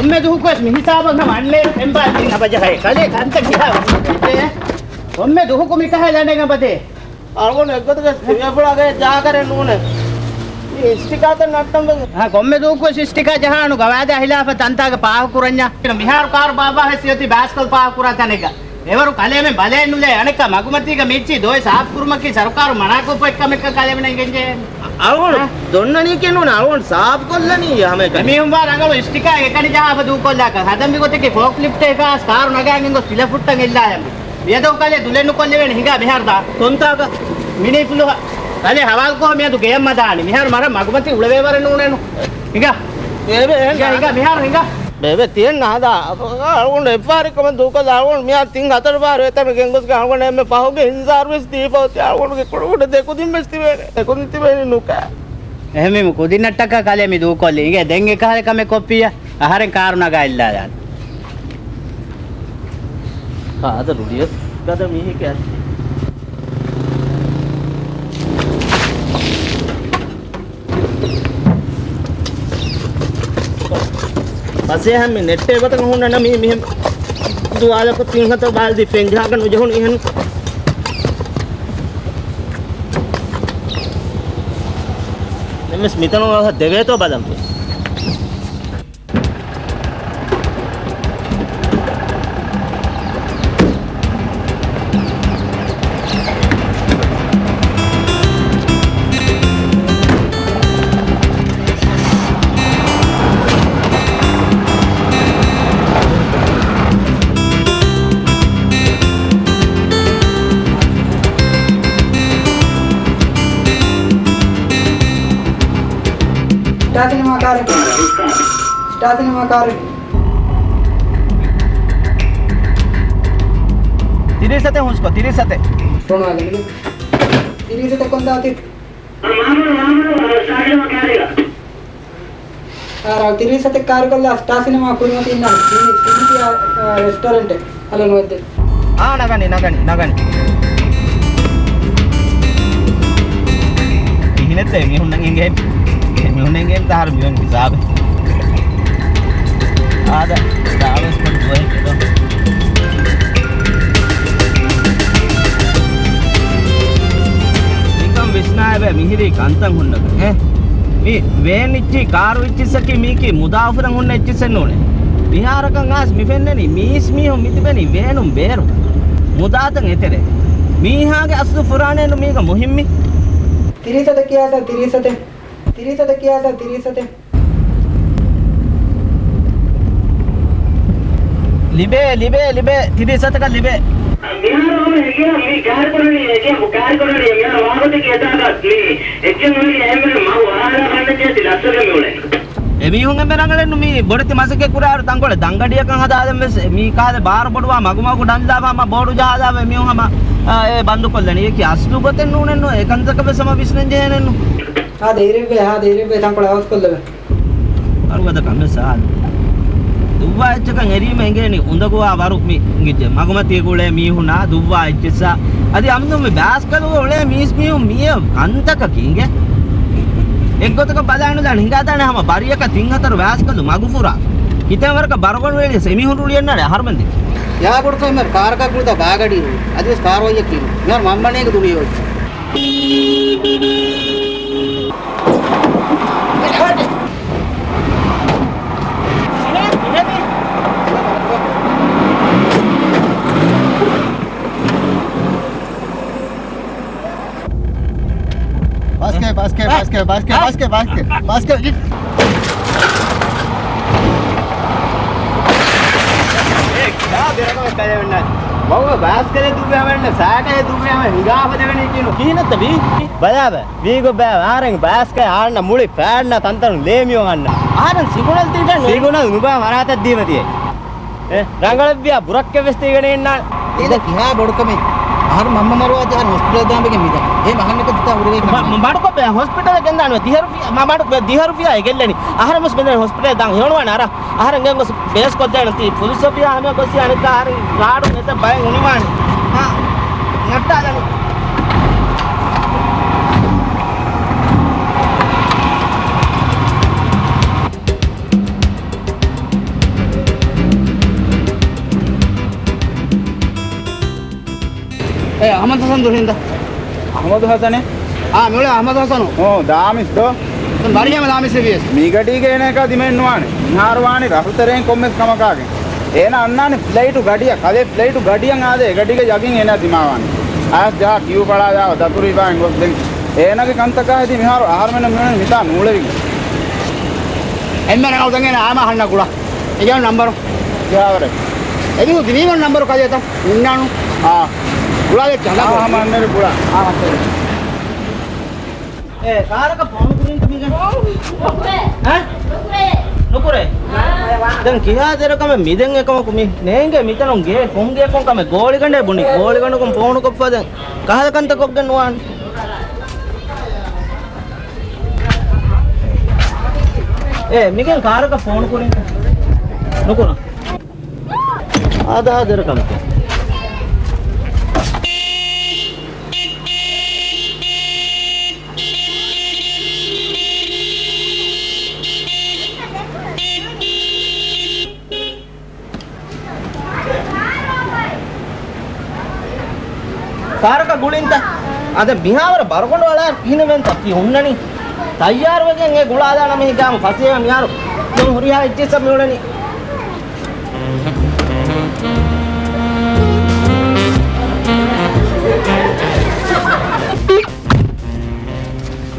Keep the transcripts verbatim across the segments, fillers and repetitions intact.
ކޮންމެ ދުވަހަކުވެސް މިހިސާބަށް ހަމަ އަންނޭރު ތެންބާ ދިން އަބަޖަހައި. ކަލޭ ކަންތައް ކިހާ ވަނީ؟ ކޮންމެ ދުވަހަކު މިކަހަލަ ނެގަ ބަދޭ. އަޅުގަނޑު އެއްގޮތަކަށް ތިބޭފުޅާގެ ޖާގަރެއް ނޫނޭ. މި އިސްޓިކާތައް ނައްޓަން ބެ. އާ، ކޮންމެ ދުވަހަކުވެސް އިސްޓިކާ ޖަހާނު ގަވާއިދާ ހިލާފަށް ތަންތާގަ ފާހަގަކުރަންޏާ. މިހާރު ކާރު ބާއްވާ ހެއްސި އޮތީ ބާސްކަލް ފާހަގަކުރާ ތަނެއްގަ. އެވަރު ކަލޭމެން ބަލައެއް ނުލޭ. އަނެއްކާ މަގުމަތީގަ މިއްޗި ދޮވެ ސާފުކުރުމަކީ ސަރުކާރު މަނާކޮށްފަ އެއްކަމެއްކަން ކަލޭމެން އެނގެންޖެހޭ. އަޅުގަނޑު އާ؟ ދޮންނަނީކީ ނޫން އަޅުގަނޑު ސާފުކޮށްލަނީ ހަމައެކަނި. މީހުން ވާ ރަނގަޅު އިސްޓިކާ އެކަނި ޖަހާފަ ދޫކޮށްލާކަށް. ހަދަން މިގޮތަކީ ފޯކްލިފްޓެއް އެކާސް ކާރު ނަގާގެން ގޮސް ތިލަފުއްޓަން އެއްލާޔަމެ. މިއަދަކު ކަލޭ ދުލެއް ނުކޮށްލެވޭނެ ހިނގާ މިހާރު ދާ. ކޮންތާކަށް؟ މިނީފުލުހަ. ކަލޭ ހަވާލުކޮށް މިއަދު ގެޔަށް މަދާނީ. މިހާރު މަރަށް މަގުމަތި އުޅެވޭ ވަރެއް ނޫނޭނު. ހިނގާ. ބޭބެ، އެހެން ހިނގާ، ނާދާ. ހިނގާ، މިހާރު ހިނގާ. ބޭބެ، ތިއެއް ނާދާ. އަޅުގަނޑު އެއްފަހަރެއް ކަމެއް ދޫކޮށްލާ. އަޅުގަނޑު މިހާރު ތިން ހަތަރު ފަހަރު އެތަނު ގެންގޮސްގެން އަޅުގަނޑު އެންމެ ފަހުގެ އިންޒާރު ވެސް ދީފަ އޮތީ. އަޅުގަނޑުގެ ކުޑަކުޑަ ދެކުދިން ވެސް ތިބޭނެ. ދެކުދިން ތިބޭނެ ނުކާ. އެހެންވީމަ ކުދިންނަށްޓަކާ ކަލޭ މި ދޫކޮށްލީ. އިނގޭ ދެން އެކަހަލަ ކަމެއް ކޮށްފިއްޔާ. އަހަރެން ކާރު ނަގާ އެއްލާލާނެ. ކާދަ ރުޅިޔަސް ގަދަ މީހެކޭ އައްޗި. ފަސޭހަ މި ނެއްޓޭ ގޮތަކަށް ހުންނަން މީ މިހެން ދުވާލަކު ތިން ހަތަރު ބާލްދި ފެން ޖަހާކަށް ނުޖެހުނު އިހެން. ދެންވެސް މިތަނުން އަވަހަށް ދެވޭތޯ ބަލަން. ސްޓާ ސިނެމާ ކާރެއް. ސްޓާ ސިނެމާ ކާރެއް. ތިރީސް ސަތެއް ހުސްކޮ، ތިރީސް ސަތެއް. ތިރީސް ސަތެއް ކޮންތާ އޮތީ؟ މާމަނު، މާމަނު، ސްޓާ ސިނެމާ ކާރެއް. އާ، ތިރީސް ސަތެއް ކާރުކޮށްލާ ސްޓާ ސިނެމާ ކުރިމަތި އިންނާނެ. ސީ، ސީ ޓީ އާ، ރެސްޓޯރެންޓެއް ހަލަނުވެއްދެ. އާ، ނަގަނީ، ނަގަނީ، ނަގަނީ. ކިހިނެއްތަ މީހުންނަށް އެނގޭ؟ މީހުންނަށް އެނގޭ ތަހަރު މިވެން ހިސާބެއް. އާދަ، ދާވެސް ކޮން ދުވަހެއް ކެދޯ. ނިކަން ވިސްނާއެވެ މިހިރީ ކަންތައް ހުންނަކަން. އެ، މި ވޭން އިއްޗި، ކާރު އިއްޗިއްސަކީ މީކީ މުދާ އުފުލަން ހުންނަ އިއްޗިއްސެއް ނޫނޭ. މިހާރަކަށް އާސް މި ފެންނަނީ މީސް މީހުން މިތިބެނީ ވޭނުން ބޭރު. މުދާތައް އެތެރޭ. މީހާގެ އަސްލު ފުރާނައެއްނު މީގަ މުހިއްމީ. ތިރީސް ސަތެއް ކިޔާ ސަ، ތިރީސް ސަތެއް. ތިރީސް ސަތެއް ކިޔާ ސަ، ތިރީސް ސަތެއް. ލިބޭ، ލިބޭ، ލިބޭ. ތިރީސް ސަތަކަށް ލިބޭ. މިހާރު ހަމަ ހެކިޔާ މި ކާރިކުރަނީ، އެކިޔާ ކާރިކުރަނީ މިހާރު ވާގޮތެއް އެތާގަ މި އެއްޗެއް ނުވެރި އެހެންވެ މަގު ވަރާލާ ބަންނަ ތި ލައްސަގެ މިއުޅެނީ. އެމީހުން އެންމެ ރަނގަޅެއްނު މީ ބޮޑެތި މަސައްކަތް ކުރާއިރު ތަންކޮޅެއް ދަންގަޑިއަކަށް ހަދާލަން ވެސް މީ ކާލެ ބާރު ބޮޑުވާ މަގުމަގު ޑަންލާފާ މަ ބޯޑު ޖަހާލާފަ އެމީހުން ހަމަ އާ، އެ ބަންދުކޮށްލަނީ. އެކި އަސްލު ގޮތެއް ނޫނެއްނު އެކަންތަކަށް ވެސް ހަމަ ވިސްނަން ޖެހޭނެއްނު. ހާދަ އިރެއްވޭ، ހާދަ އިރެއްވޭ ތަންކޮޅެއް އަވަސްކޮށްލެވޭ. އަރުވަދަ ކަމެއް ސާދު. ދުއްވާ އެއްޗަކަށް އެރީމަ އެނގޭނީ އުނދަގޫވާ ވަރު މި އިނގިއްޖެ. މަގުމަތީގަ އުޅޭ މީހުންނާ ދުއްވާ އެއްޗިއްސާ. އަދި އަމްދު މި ބާސްކަލުގަ އުޅޭ މީސް މީހުން މިއެ ކަންތަކަކީ އިނގޭ. އެއްގޮތަކަށް ބަލާނުލާން ހިނގާދާނެ ހަމަ ބަރިއަކަށް ތިން ހަތަރު ބާސްކަލު މަގުފުރާ. ކިތަން ވަރަކަށް ބަރުގަނޑު ވެޅިޔަސް އެމީހުން ރުޅިއެއްނާނެ އަހަރުމެން ދެ. ޔާ ބޮޑު ކަމެއް ކާރަކާ ކުޅުދާ ބާގަޑި އަދިވެސް ކާރު އޮތްޔަކީ. މިހާރު މަންމަނޭގެ ދުނިޔެ އޮތް. ބަސްކޭ، ބަސްކޭ، ބަސްކޭ، ބަސްކޭ، ބަސްކޭ. ބަސްކޭ. މަގު ބާސްކަލެއް ދުއްވެ ހަމަ އެންނަ ސާކައެއް ދުއްވެ ހަމަ ހިނގާފަ ދެވެނީ ކިނު. ކިހިނެއްތަ ބީ؟ ބަލާބަ. ވީގޮ ބައި ވާރެން ބާސްކައެއް އާންނަ މުޅި ފައިންނަ ތަންތަނު ލޭމިއޮން އަންނަ. އާރަން ސިގުނަލް ތިބެން ސިގުނަލް ނުބާ މަރާތައް ދީމަ ދިޔަ. އެ، ރަނގަޅަށްވިޔާ ބުރައްކެއް ވެސް ތީގަނެ އިންނާނެ. އިނދެ ކިހާ ބޮޑުކަމެއް. އަހަރު މަންމަ މަރުވާތީ އަހަރު ހޮސްޕިޓަލް ދާން ވެގެން މިދާ. އޭ މަހަންނަކަށް ދިތާ ހުރެވޭ ކަމެއް. މަ-، މަ-، މަޑުކޮށްބޭ ހޮސްޕިޓަލަށް ގެންދާނެ. ދިހަ ރުފިޔާ، މަ-، މަޑު-، ދިހަ ރުފިޔާ އެ ގެއްލެނީ. އަހަރެން ވެސް މެދެން ހޮސްޕިޓަލަށް ދާން ހެޔޮނުވާނެ އަރާ. އަހަރެން ގެންގޮސް ބޭސް ކޮށްދޭނެ ތީ ޕުލިސް އޮފީހާ ހަމަ ގޮސް އަނެއްކާ އަހަރެން ރާޑު ނެތަ ބައެއް ހުނިވާނެ. ހާ، ނައްޓާލަނީ. އޭ، އަޙްމަދު ޙަސަން ދުރުހިންދަ؟ އަޙްމަދު ޙަސަނެއް؟ އާ، މިއުޅޭ އަޙްމަދު ޙަސަނު. އޯ، ދާމިސް ދޯ؟ ދެން ވަރިހަމަ ދާމިސް ވިޔަސް. މީގަޑީގެ އޭނައަކާ ދިމައެއް ނުވާނެ. މިހާރު ވާނީ ރަށުތެރެއިން ކޮންމެސް ކަމަކާގެން. އޭނަ އަންނާނެ ފްލައިޓު ގަޑިއަށް، ކަލޭ ފްލައިޓު ގަޑިއަށް އާދޭ، އެގަޑީގެ ޔަގީން އޭނަ ދިމާވާނެ. އަޔަސް ޖަހާ ކިޔޫ ފަޅާ ދާ ދަތުރު ހިފާ އެނގޮސް ދެން. އޭނަގެ ކަންތަކާ ހެދި މިހާރު އަހަރުމެންނަށް މިއުޅެނީ މިތާ ނޫޅެވިގެން. އެންމެ ރަނގަޅު ދެން އޭނަ އާމާ ހަންނަ ގުޅާ. އެގެ ނަންބަރު. ޖާވަރެ. އެދި ދިވީމަ ނަންބަރު ކަލޭތަ؟ އިންނާނު. އާ. ގުޅާ ދެއްޗަ. އާ، ހަމަ އަންނައިރު ގުޅާ. އާ، މައްސަލަ. އޭ، ކާރަކަށް ފޯނު ކުރިންތަ މީގެ؟ ނުކުރޭ. އަ؟ ނުކުރޭ. ދެން ކިހާ ދެރަ ކަމެއް މިދެން އެކަމަކު މި ނޭނގޭ މިތަނުން ގޭ ކޮން ގެޔަކުން ކަމެއް ގޯޅިގަނޑޭ ބުނި. ގޯޅިގަނޑުކުން ފޯނު ކޮށްފަ ދެން ކަހަލަ ކަންތައް ކޮށްގެން ނުވާނެ. އޭ، މިގެން ކާރަކަށް ފޯނު ކުރިންތަ؟ ނުކުރާ. އާދަހާ ދެރަ ކަންތައް. ކާރަކަށް ގުޅިންތަ؟ އާދެ، މިހާވަރަށް ބަރުގަނޑު އަޅާ ކިހިނެއް ވެންތަ؟ ތީ ހުންނަނީ. ތައްޔާރުވެގެން އެ ގުޅާލާނަމޭ ހިނގާމު ފަސޭހަ މިހާރު. ދެން ހުރިހާ އެއްޗިއްސަށް މިއުޅެނީ.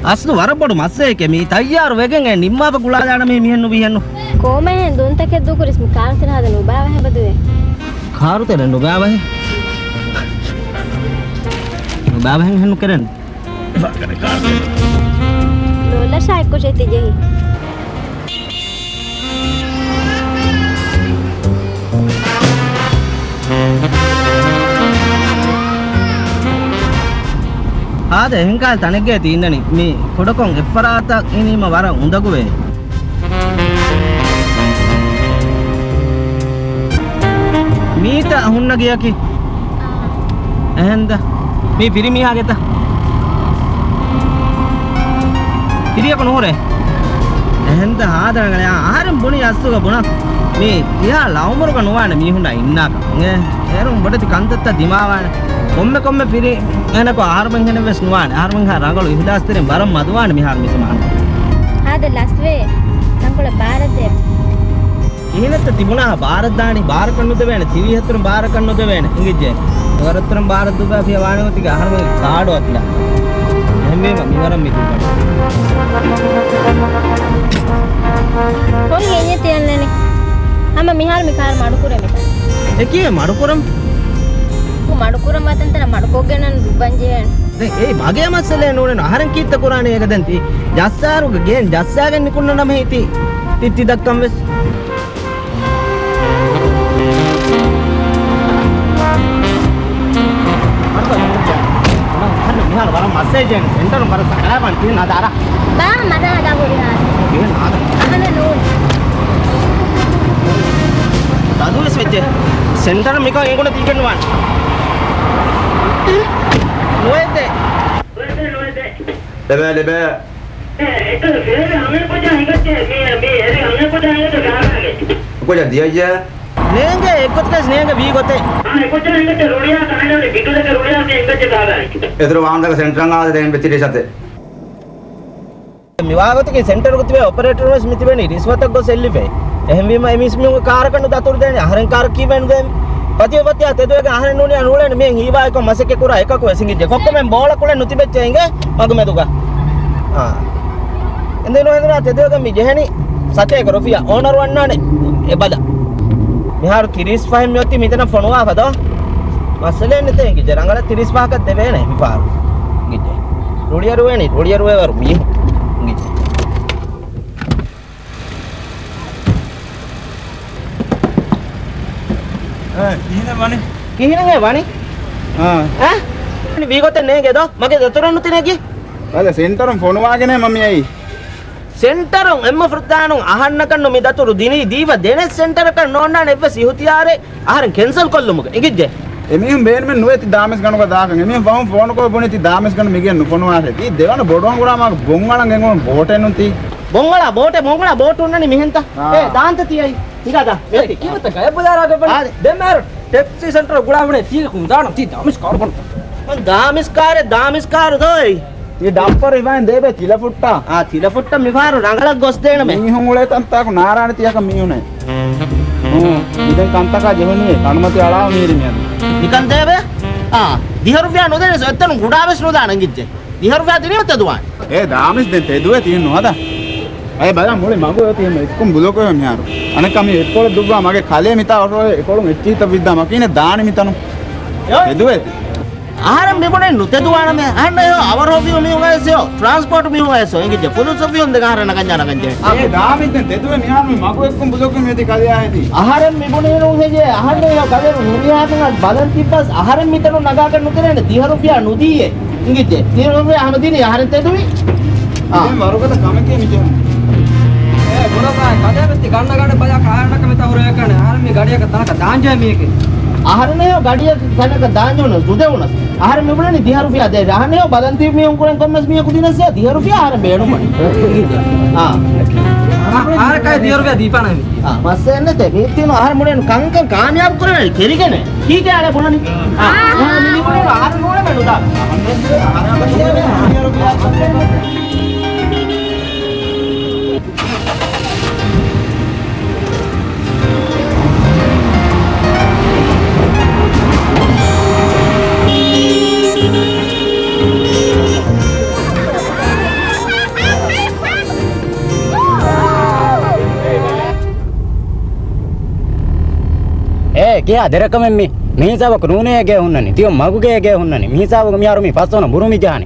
އަސްލު ވަރަށް ބޮޑު މައްސަލައެކޭ މީ. ތައްޔާރު ވެގެން އެ ނިންމާފަ ގުޅާލާނަމޭ މިހެންނު މިހެންނު. ކޯމެހެން ދުންތަކެއް ދޫކުރިސް މި ކާރުތެރެ ހަދަން ނުބާވަހެއް ބަދުވޭ. ކާރުތެރެ ނުބާވަހެއް؟ ނުބާވަހެއް ހެން ނުކެރެން. ލޯލަށާ އެއްކޮށޭ ތި ޖެހި. އާދެ، އެހެން ކަހަލަ ތަނެއްގައި ތި އިންނަނީ. މި ކުޑަކޮށް އެއްފަރާތަށް އިނީމަ ވަރަށް އުނދަގޫވޭ. މީތަ ހުންނަ ގެއަކީ؟ އެހެންދަ؟ މީ ފިރިމީހާގެތަ؟ ފިރިއަކު ނުހުރޭ؟ އެހެންދަ ހާދަ ރަނގަޅޭ. އަހަރެން ބުނީ އަސްލުގަ ބުނާ. މީ ތިހާ ލައުމުރުގަ ނުވާނެ މީހުންނާ އިންނާކަށް. އެ، އޭރުން ބޮޑެތި ކަންތައްތައް ދިމާވާނެ. ކޮންމެ ކޮންމެ ފިރިހެނަކު އަހަރުމެން ހެނެއްވެސް ނުވާނެ. އަހަރުމެންހާ ރަނގަޅު އިހުލާސްތެރިން ވަރަށް މަދުވާނެ މިހާރު މި ޒަމާނު. ހާދަ ލަސްވޭ. ތަންކޮޅެއް ބާރަށް ދޭ. ކިހިނެއްތަ ތިބުނާ ބާރަށް ދާނީ؟ ބާރަކަށް ނުދެވޭނެ. ތިވީހަތުރުން ބާރަކަށް ނުދެވޭނެ. އިނގިއްޖެ. ވަރަށްތަރުން ބާރަށް ދުގާ ފިޔަވާނެ ގޮތުގެ އަހަރުމެން ކާޑު އަތުލާ. އެހެންވީމަ މިވަރަށް މި ދުއްވަނީ. ކޮން ގެއްޔެއް ތިއަންނަނީ؟ ހަމަ މިހާރު މި ކާރު މަޑުކުރޭ މިތަން. އެކީ މަޑުކުރަން؟ މަޑުކުރަން ވަތަންތަނަށް މަޑުކޮށްގެން ދުއްވަން ޖެހޭނެ. ދެން އެއީ މަގޭ މައްސަލައެއް ނޫނޭ. އަހަރެން ކީއްތަ ކުރާނީ އޭގަ؟ ދެން ތި ޖައްސާރުގެ ގޭން ޖައްސާގެން ނިކުންނަނަމޭ ތި ތި ތި ދައްކަން ވެސް. މިހާރު ވަރަށް މައްސައެއް ޖެހޭނެ. ސެންޓަރުން ވަރަށް ސަކަރާބާން ތިހެން ހަދާރާ. ބާ މަދާ ހަދާ ހުރިހާ. ތިހެން ހަދާ. އަހަންނަށް ނޫން. ދަދުވެސް ވެއްޖެ. ސެންޓަރު މިކޮށް އެނގުނަ ތީކެއް ނުވާނެ. ނުވެއްޖެ. ނުވެއްޖެ، ނުވެއްޖެ. ލެބޭ، ލެބޭ. އެ، އެކަލަ ފިލަވެ ހަމަ ކުޖާ ހިނގައްޖެ، މި، މި އެރި ހަމަ ކުޖާ ހިނގައްޖެ ގާބާގެ. ކުޖާ ދިޔައްޔޭ؟ ނޭނގޭ، އެއްގޮތަކަސް ނޭނގޭ ވީ ގޮތެއް. އާ، އެކުޖާ ހިނގައްޖެ ރުޅިއާ ތަހަނަވެ ބިދުލަކަ ރުޅިއާ މި ހިނގައްޖެ ގާބާގެ. އެތުރު ވާންދަކަ ސެންޓަރަށް އާދެ ދެން ބެތިރި ސަތެ. މިވާގޮތަކީ ސެންޓަރުގަ ތިބޭ އޮޕަރޭޓަރުން ވެސް މިތިބެނީ ރިސްވަތަށް ގޮސް އެއްލިފައި. އެހެންވީމަ އެ މީސްމީހުންގެ ކާރަކަށް ނު ދަތުރު ދޭނެ. އަހަރެން ކާރަށް ކީއްވެ ނުދޭނެ؟ ފަތިހަ ފަތިހަ ތެދުވެގެން އަހަރެން ނޫނީ ނޫޅޭނެ މިހެން ހީވާއެކަށް މަސައްކަތް ކުރާ އެކަކު ވެސް އިނގިއްޖެ. ކޮއްކޮމެން ބޯޅަ ކުޅެން ނުތިބެއްޗޭ އިނގޭ މަގުމެދުގަ. އާ. އެނދެން ނުހެނދުނާ ތެދުވެގެން މި ޖެހެނީ ސަތޭކަ ރުފިޔާ އޯނަރު އަންނާނެ އެބަލަ. މިހާރު ތިރީސް ފަހެއް މިއޮތީ މިތަނަށް ފޮނުވާފަ ދޯ. މައްސަލައެއް ނެތޭ އިނގިއްޖެ. ރަނގަޅަށް ތިރީސް ފަހަކަށް ދެވޭނެ މިފަހަރު. އިނގިއްޖެ. ރުޅިއަރުވޭނީ، ރުޅިއަރުވޭވަރު މީހުން. އިނގިއްޖެ. އޭ، ކިހިނެއް ވަނީ؟ ކިހިނެއް ވަނީ؟ އާ. އާ؟ ވީގޮތެއް ނޭނގޭ ދޯ؟ މަގޭ ދަތުރެއް ނުތި ނެގި؟ އަދަ ސެންޓަރުން ފޮނުވާގެނޭ މަ މިއައީ. ސެންޓަރުން އެއްމަ ފުރަތަމަ އަހަންނަކަށް ނު މި ދަތުރު ދިނީ. ދީފަ ދެނެސް ސެންޓަރަކަށް ނޯންނާނެ އެއްވެސް އިހުތިޔާރެއް އަހަރެން ކެންސަލް ކޮށްލުމުގެ. އިނގިއްޖެ. އެމީހުން ބޭނުމެއް ނުވޭ ތި ދާމެސް ގަނޑުގަ ދާކަން. އެމީހުން ފަހުން ފޯނުކޮށް ބުނި ތި ދާމެސް ގަނޑު މިގެން ނުފޮނުވާށޭ. ތީ ދެވަނަ ބޮޑު އަނގުރާމާގެ ބޮންއަޅަން ގެންގުޅުނު ބޯޓެއް ނޫން ތީ. ބޮންއަޅާ ބޯޓެއް، ބޮންއަޅާ ބޯޓު އުންނަނީ މިހެންތަ؟ އާ. އޭ، ދާންތަ ތީ އައި. ހިނގާ ދާ. އޭ، ކީއްވެތަ ގަޔަބު ދާރާ ގަބަން؟ އާ. ދެން މާރު ޓެކްސީ ސެންޓަރު ގުޅާ ހުނެ ތީ ކުން ދާނަ ތީ ދާމެސް ކާރު ބޮން. ދާމިސް ކާރެއް، ދާމިސް ކާރު ދޯއި. މި ޑަމްޕަރު އިވާން ދޭބެ ތިލަފުއްޓާ. އާ، ތިލަފުއްޓަށް މިފާރު ރަނގަޅަށް ގޮސްދޭނަމޭ. މީހުން އުޅޭ ތަންތާކު ނާރާނެ ތިޔަކަށް މީހުނެއް. ހޫ، މިދެން ކަންތަކާ ޖެހުނީ ކަނޑުމަތި އަޅާ މީރި މިއަދު. ނިކަން ދޭބެ؟ އާ، ދިހަ ރުފިޔާ ނުދެނީސް އެއްތަނުން ގުޑާވެސް ނުދާނަން ގިއްޖެ. ދިހަ ރުފިޔާ ދިނީމަ ތެދުވާނެ. އޭ ދާމިސް ދެން ތެދުވޭ ތިހެން ނުހަދާ. އޭ ބަލާ މުޅި މަގު އޮތީ އެހެން އެއްކުން ބުލޮކު ވެ މިހާރު. އަނެއްކާ މި އެއްކޮޅެއް ދުއްވާ މަގޭ ކަލޭ މިތާ އޮށޯ އެކޮޅުން އެއްޗިހިތައް ވިއްދާ މަކީނެ ދާނެ މިތަނު. ތެދުވޭ ތި. އަހަރެން މިބުނެ ނުތެދުވާނަމޭ. އަހަންނަށް އެހޯ އަވަރ އޮފިހު މީހުން އައިސް އެހޯ ޓްރާންސްޕޯޓް މީހުން އައިސް އެހޯ އެނގިއްޖެ. ފުލުސް އޮފިހުން ދެން އަހަރެން ނަގަންޏާ ނަގަންޖެހޭ. އޭ ދާމިސް ދެން ތެދުވެ މިހާރު މި މަގު އެއްކުން ބުލޮކު މިއޮތީ ކަލެއާ ހެދީ. އަހަރެން މިބުނީނު ހެއްޔޭ؟ އަހަންނަށް އެހޯ ކަލޭރު ނުރިހާތަނަށް ބަލަން ތިއްބަސް އަހަރެން މިތަނުން ނަގާކަށް ނުކެރޭނެ. ދިހަ ރުފިޔާ ނުދީއޭ. އިނގިއްޖެ. ދިހަ ރުފިޔާ ހަމަ ދިނީ އަހަރެން ތެދުވީ. އާ. ދެން ވަރުގަދަ ކަމެކޭ މި ޖެހުނީ. އޭ ބުރަބާ، ކަލޭ މިތި ގަންނަ ގަނޑެއް ބަލާ ކާރަނަކަ މިތާ ހުރެވޭކަނެ. އަހަރެން މި ގަޑިއަކަށް ތަނަކަށް ދާންޖެހޭ މީހެކޭ. އަހަރެން އެހޯ ގަޑިއަކަށް ތަނަކަށް ދާންޖެހުނަސް ނުދެވުނަސް. އަހަރެން މި ބުނަނީ ދިހަ ރުފިޔާ ދޭ. އަހަންނަށް އެހޯ ބަލަން ތިބި މީހުން ކުރެން ކޮންމެސް މީހަކު ދިނަސް ދިހަ ރުފިޔާ އަހަރެން ބޭނުންވަނީ. އާ. އަހަރަކާއި ދިހަ ރުފިޔާ ދީފާނަން. އާ، މައްސަލައެއް ނެތޭ. މީތިނު އަހަރެން ބުނެން ކަންކަން ކާމިޔާބު ކުރެވޭނެ ކެރިގެނެ. ކީކޭ އަޅެ ބުނަނީ؟ އާ، މި ބުނެނު އަހަރެން ނޫނެ މެނުދާ. އޭ ކިހާ ދެރަކަމެއް މީ؟ މިހިސާބަކު ނޫނޭ ގޭ ހުންނަނީ. ދިޔުން މަގުގޭ ގޭ ހުންނަނީ. މިހިސާބުގަ މިހާރު މީ ފަސްވަނަ ބުރު މި ޖަހާނީ.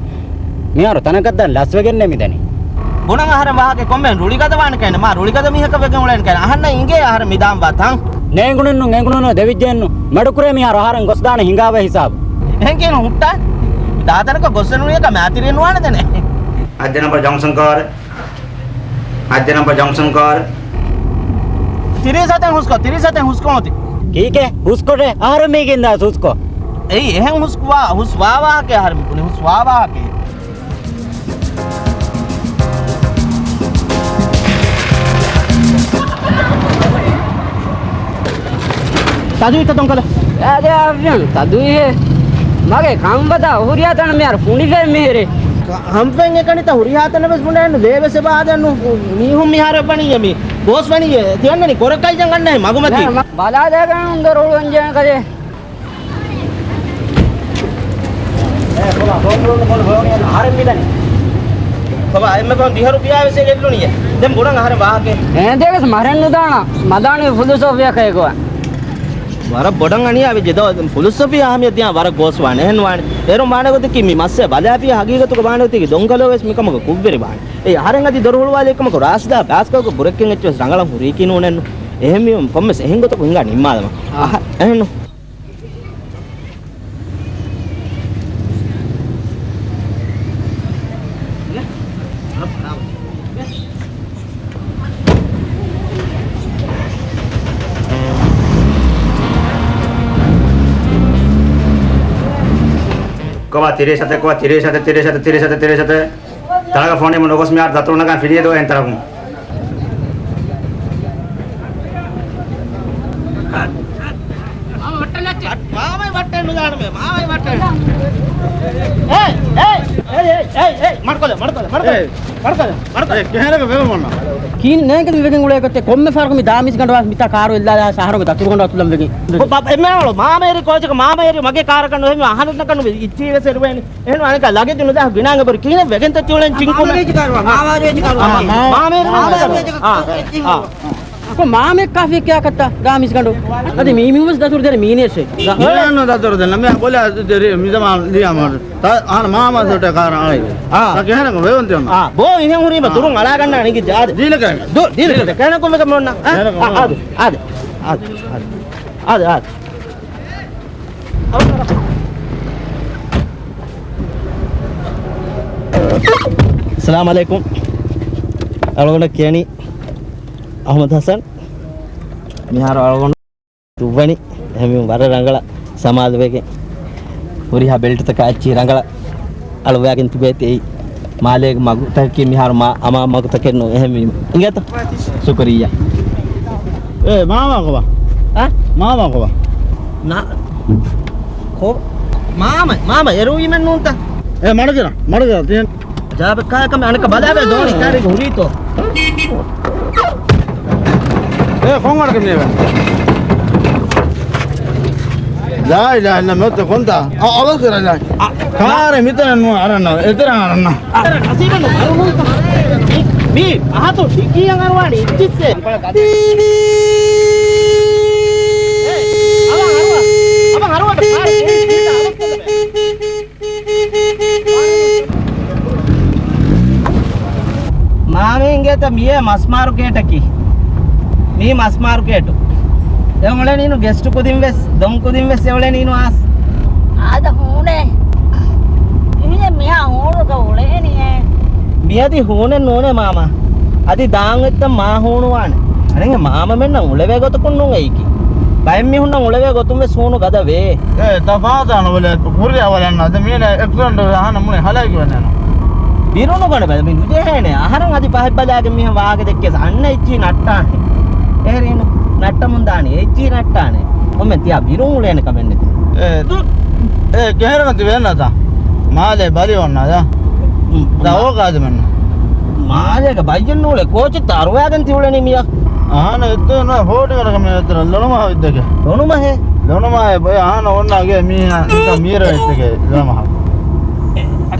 މިހާރު ތަނަކަށްދާން ލަސްވެގެންނޭ މިދަނީ. ބުނަން އަހަރެން ވާހަކަ ކޮންމެ ރުޅިގަދަ ވާނެ ކައިން މާ ރުޅިގަދަ މީހަކަށް ވެގެން އުޅޭނެ ކައިން އަހަންނަށް އިނގޭ އަހަރެން މިދާން ވާ ތަން. ނޭނގުނެއްނު، ނޭނގުނުނު ދެވިއްޖެއެއްނު. މަޑުކުރޭ މިހާރު އަހަރެން ގޮސްދާނެ ހިނގާވޭ ހިސާބު. އެހެން ކިޔަން ހުއްޓާ. ދާތަނަކަށް ގޮސް ނުވިޔަކަ މާތިރިއެއް ނުވާނެ ދެނެ. އައްޖެ ނަމްބަރު ޖަންކްޝަން ކާރު. އައްޖެ ނަމްބަރު ޖަންކްޝަން ކާރު. ތިރީސް ހަތެއް ހުސްކޮ، ތިރީސް ހަތެއް ހުސްކޮ މަތި. ކީކޭ؟ ހުސްކޮށޭ؟ އަހަރެން މީގެން ދާސް ހުސްކޮ. އެއީ އެހެން ހުސް ވާ، ހުސް ވާ ވާހަކަ އަހަރެން ބުނި ހުސް ވާ ވާހަކަ. ތަދުވިތަ ތޮންކަލަ؟ އާދެ އާފިޔަން ތަދުވިހޭ. މަގޭ ކަންބަތާ ހުރިހާ ތަނަށް މިހާރު ފުނޑިފައި މިހިރޭ. ކަ-، ހަންފެން އެކަނިތަ ހުރިހާ ތަނަށް ވެސް ފުނޑެއްނު ލޭވެސް އެބަ އާދެއްނު. މީހުން މިހާރު އެބަނީ މި ގޯސް ވަނީ ތިޔަންނަނީ ކޮރަކައްޔަން އަންނަ މަގު މަތީ. ބަލާލައިގެން ދޮރު ހުޅުވަން ޖެހޭ ކަލޭ. އޭ ކޮބާ، އެންމެ ކޮން ދިހަ ރުފިޔާ ވެސް ގެއްލުނިއޭ. ދެން ބުނަން އަހަރެން ވާހަކައެއް. އޭނދޭގެސް މަރެއް ނުދާނަ، މަދާނީ ފުލުސް އޮފިހަކަށް އެގޮވާ. ވަރަށް ބޮޑަށް އަނިޔާ ވެއްޖެ ދޯ. ފުލުސް އޮފީ އަހަމިޔަތް ދިޔާ ވަރަށް ގޯސް ވާނެ. އެހެން ވާނެ. އޭރުން ވާނެ ގޮތަކީ މި މައްސަ ބަލާފިޔާ ހަގީގަތުގަ ވާނެ ގޮތަކީ ދޮންކަލޯ ވެސް މިކަމަކަށް ކުށްވެރި ވާނެ. އެ އަހަރެން އަދި ދޮރު ހުޅުވާލި އެކަމަކު ރާސްދާ ބާސްކަލްގެ ބުރެއްކެން އެއްޗެއް ވެސް ރަނގަޅަށް ހުރީކީ ނޫނެއްނު. އެހެން މީހުން ކޮންމެސް އެހެން ގޮތަކު ހިނގާ ނިންމާލަމާ. އަހަ، އެހެންނު. ކޮބާ ތިރީސް ހަތެއް، ކޮބާ ތިރީސް ހަތެއް، ތިރީސް ހަތެއް، ތިރީސް ހަތެއް، ތިރީސް ހަތެއް. ތަނަކަށް ފޯން ނިމުން ނުގޮސް މިހާރު ދަތުރު ނަގާން ފިނިއެދޯ އެން ތަނަކުން. މާމައި ވައްޓެއް ނުދާނަމޭ، މާމައި ވައްޓެއް. އޭ، އޭ، އޭ، މަޑުކޮށްލެ، މަޑުކޮށްލެ، މަޑުކޮށްލެ. އޭ. މަޑުކޮށްލެ، މަޑުކޮށްލެ. އޭ، ކިހިނެއް ވެގެން އޮންނަ؟ ކިހިނެއް ނޭނގެ މި ވެގެން އުޅޭ ގޮތެއް ކޮންމެ ފަހަރަކު މި ދާމީސް ގަނޑު ވާސް މިތާ ކާރު އެއްލާލާ އަހަރުގެ ދަތުރު ގަނޑު އަތުލަން ވެގެން. އޮ، ބަ-، އެންމެ އަޅު މާމައިރި ކޯޗަކަށް މާމައިރި މަގޭ ކާރަކަށް ނުވެ އިއްޗީ ވެސް އެރުވޭނީ. އެހެން އަނެކާ ލަގެޖު ނުދާ ގިނަ އަނގަ ބޮޑު ކިހިނެއް ވެގެންތަ ތިއުޅެން މާމަ ޗިންކުމެ. ރޭޖި ކާރު، މާމަ ރޭޖި ކާރު. އާ، މާމަ ރޭޖި ކާރު. އާ، އާ. ކޮ މާމެ ކާފި ކިޔާކަށްތަ ދާމީސް ގަނޑު. އަދި މީ މީހުން ވެސް ދަތުރު ދެރެ މީނޭސެ. މީހުން ދަތުރު ދެން ނަމެ ބޮލާ ދެރެ މި ޒަމާން ލިޔާ މާ. ތަ އާނ މާމަ ސޮޓެ ކާރަ އަޅައި. އާ. ތަ ކިހިނެއް ވެވަން ތިއޮން. އާ، ބޯ އިހެން ހުރީމަ ދުރުން އަޅާގަންނާ ނިގި ޖާދެ. ދީނަކަ. ދު، ދީނަކަ. ކެނަކު މެކަ މޮންނަ. އާ، އާ، އާދެ. އާދެ. އާދެ. އާދެ. އައްސަލާމު ޢަލައިކުމް. އަޅުގަނޑަށް ކިޔަނީ އަޙްމަދު ޙަސަން. މިހާރު އަޅުގަނޑު ދުއްވަނީ. އެހެންވީމަ ވަރަށް ރަނގަޅަށް ސަމާލުވެގެން ހުރިހާ ބެލްޓްތަކާ އެއްޗިހި ރަނގަޅަށް އަޅުވާގެން ތިބޭތީ. އެއީ މާލޭގެ މަގުތަކަކީ މިހާރު މާ އަމާ މަގުތަކެއް ނޫން. އެހެންވީމަ އިނގޭތަ؟ ޝުކުރިއްޔާ. އޭ، މާމާ ކޮބާ؟ އާ؟ މާމާ ކޮބާ؟ ނާ، ކޮ-، މާމަ، މާމަ، އެރުވީމެއް ނޫންތަ؟ އޭ، މަޑުގިރަ، މަޑުގިރަ، ތިހެން. ޖާބެއް ކާކަމެ އަނެކަ ބަލާބެ ދޯނި ކާރިގެ ހުރީތޯ؟ އޭ، ކޮން އަޑަކަ މިއެވެން؟ ލާ އިލާހަ އިއްލަ މެއްތަ ކޮންތާ؟ އަ، އަވަސް ކަރަން. ކާރެ މިތަނަށް ނޫން އަރަންނަ، އެތެރަ އަރަންނަ. މީ އަހަތު ޑިކީއަށް އަރުވާނީ އިއްޒިއްސޭ. މާމީންގޭތަ މިއޭ މަސް މާރުކޭޓަކީ؟ މީ މަސް މާރުކޭޓު. އެ އުޅެނީނު ގެސްޓު ކުދިން ވެސް، ދޮން ކުދިން ވެސް އެ އުޅެނީނު އާސް. އާދަ ހޫނޭ. މިހެން މިހާ ހޫނުގަ އުޅޭނިއޭ. މިއަދި ހޫނެއް ނޫނޭ މާމާ. އަދި ދާން އޮތްތަން މާ ހޫނުވާނެ. އަނެއް މާމަމެންނަށް އުޅެވޭ ގޮތަކުން ނޫން އެއީކީ. ބައެއް މީހުންނަށް އުޅެވޭ ގޮތުން ވެސް ހޫނު ގަދަ ވޭ. އޭ، ތަފާތާނަ ބަލަ، ހުރި އަވަލަން އަދަ މީނަ އެކްސިޑެންޓް ވެ އަހަނަ މުޅި ހަލައިގެ ވަނެނަ. ބިރުނު ގަނޑ ބަލަ، މި ނުޖެހޭނެ. އަހަރެން އަދި ފަހެއް ބަލާގެން މިހެން ވާގެ ދެއްކޭސް އަންނަ އެއްޗީ ނައްޓާނެ. އޭރީނު ނައްޓަމުން ދާނީ އެއްޗީ ނައްޓާނެ. ކޮންމެ ތިޔާ ބިރުން އުޅޭނެ ކަމެއް ނެތި. އޭ، ދު، އޭ، ކެހެރަން ތި ވޭންނާތާ؟ މާލޭ ބަލި އޮންނާ ދާ. ދަ އޯ ގާދަމަންނަ. މާލޭގަ ބައްޔެއް ނޫޅެ ކޯޗެއްތަ އަރުވާގެން ތި އުޅެނީ މިޔާ؟ އަހާނަ އެއްދޯ ނާ ހޯޓި ވަރަކަށް މި އެތެރެ ލޮނުމަހަ ވިއްދެކެ. ލޮނުމަހޭ؟ ލޮނުމަހޭ ބޮއެ އަހާނަ އޮންނާގެ މީހާ މީރަ އެއްދެކެ ލޮނުމަހަ.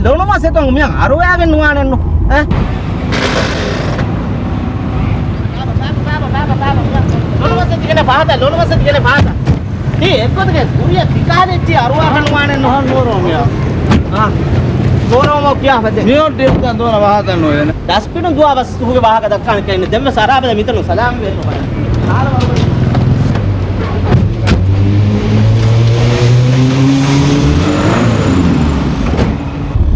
ލޮނުމަސް އެތޯ މިޔާ އަރުވާގެން ނުވާނެއްނު. އެ؟ ލޮނުމަސް ތިގެނެ ފާތަ، ލޮނުމަސް ތިގެނެ ފާތަ. ތީ އެއްގޮތަކެއް ކުރިއަށް ކިކާލެއްޗި އަރުވާކަށް ނުވާނެއްނު. އަހަން ނޫރޯ މިޔާ. އާ. ނޫރޯ މޯ ކިޔާ ފަދެ. މިއޮއްޑި އެއްދަން ދޯނަ ވާހަކަ ނުވޭނެ. ދަސް ޕިނު ދުވާ ބަސް ދުވަހުގެ ވާހަކަ ދައްކާނެ ކައިން ދެންވެސް އަރާބަލަ މިތަނު ސަލާމް ވެ.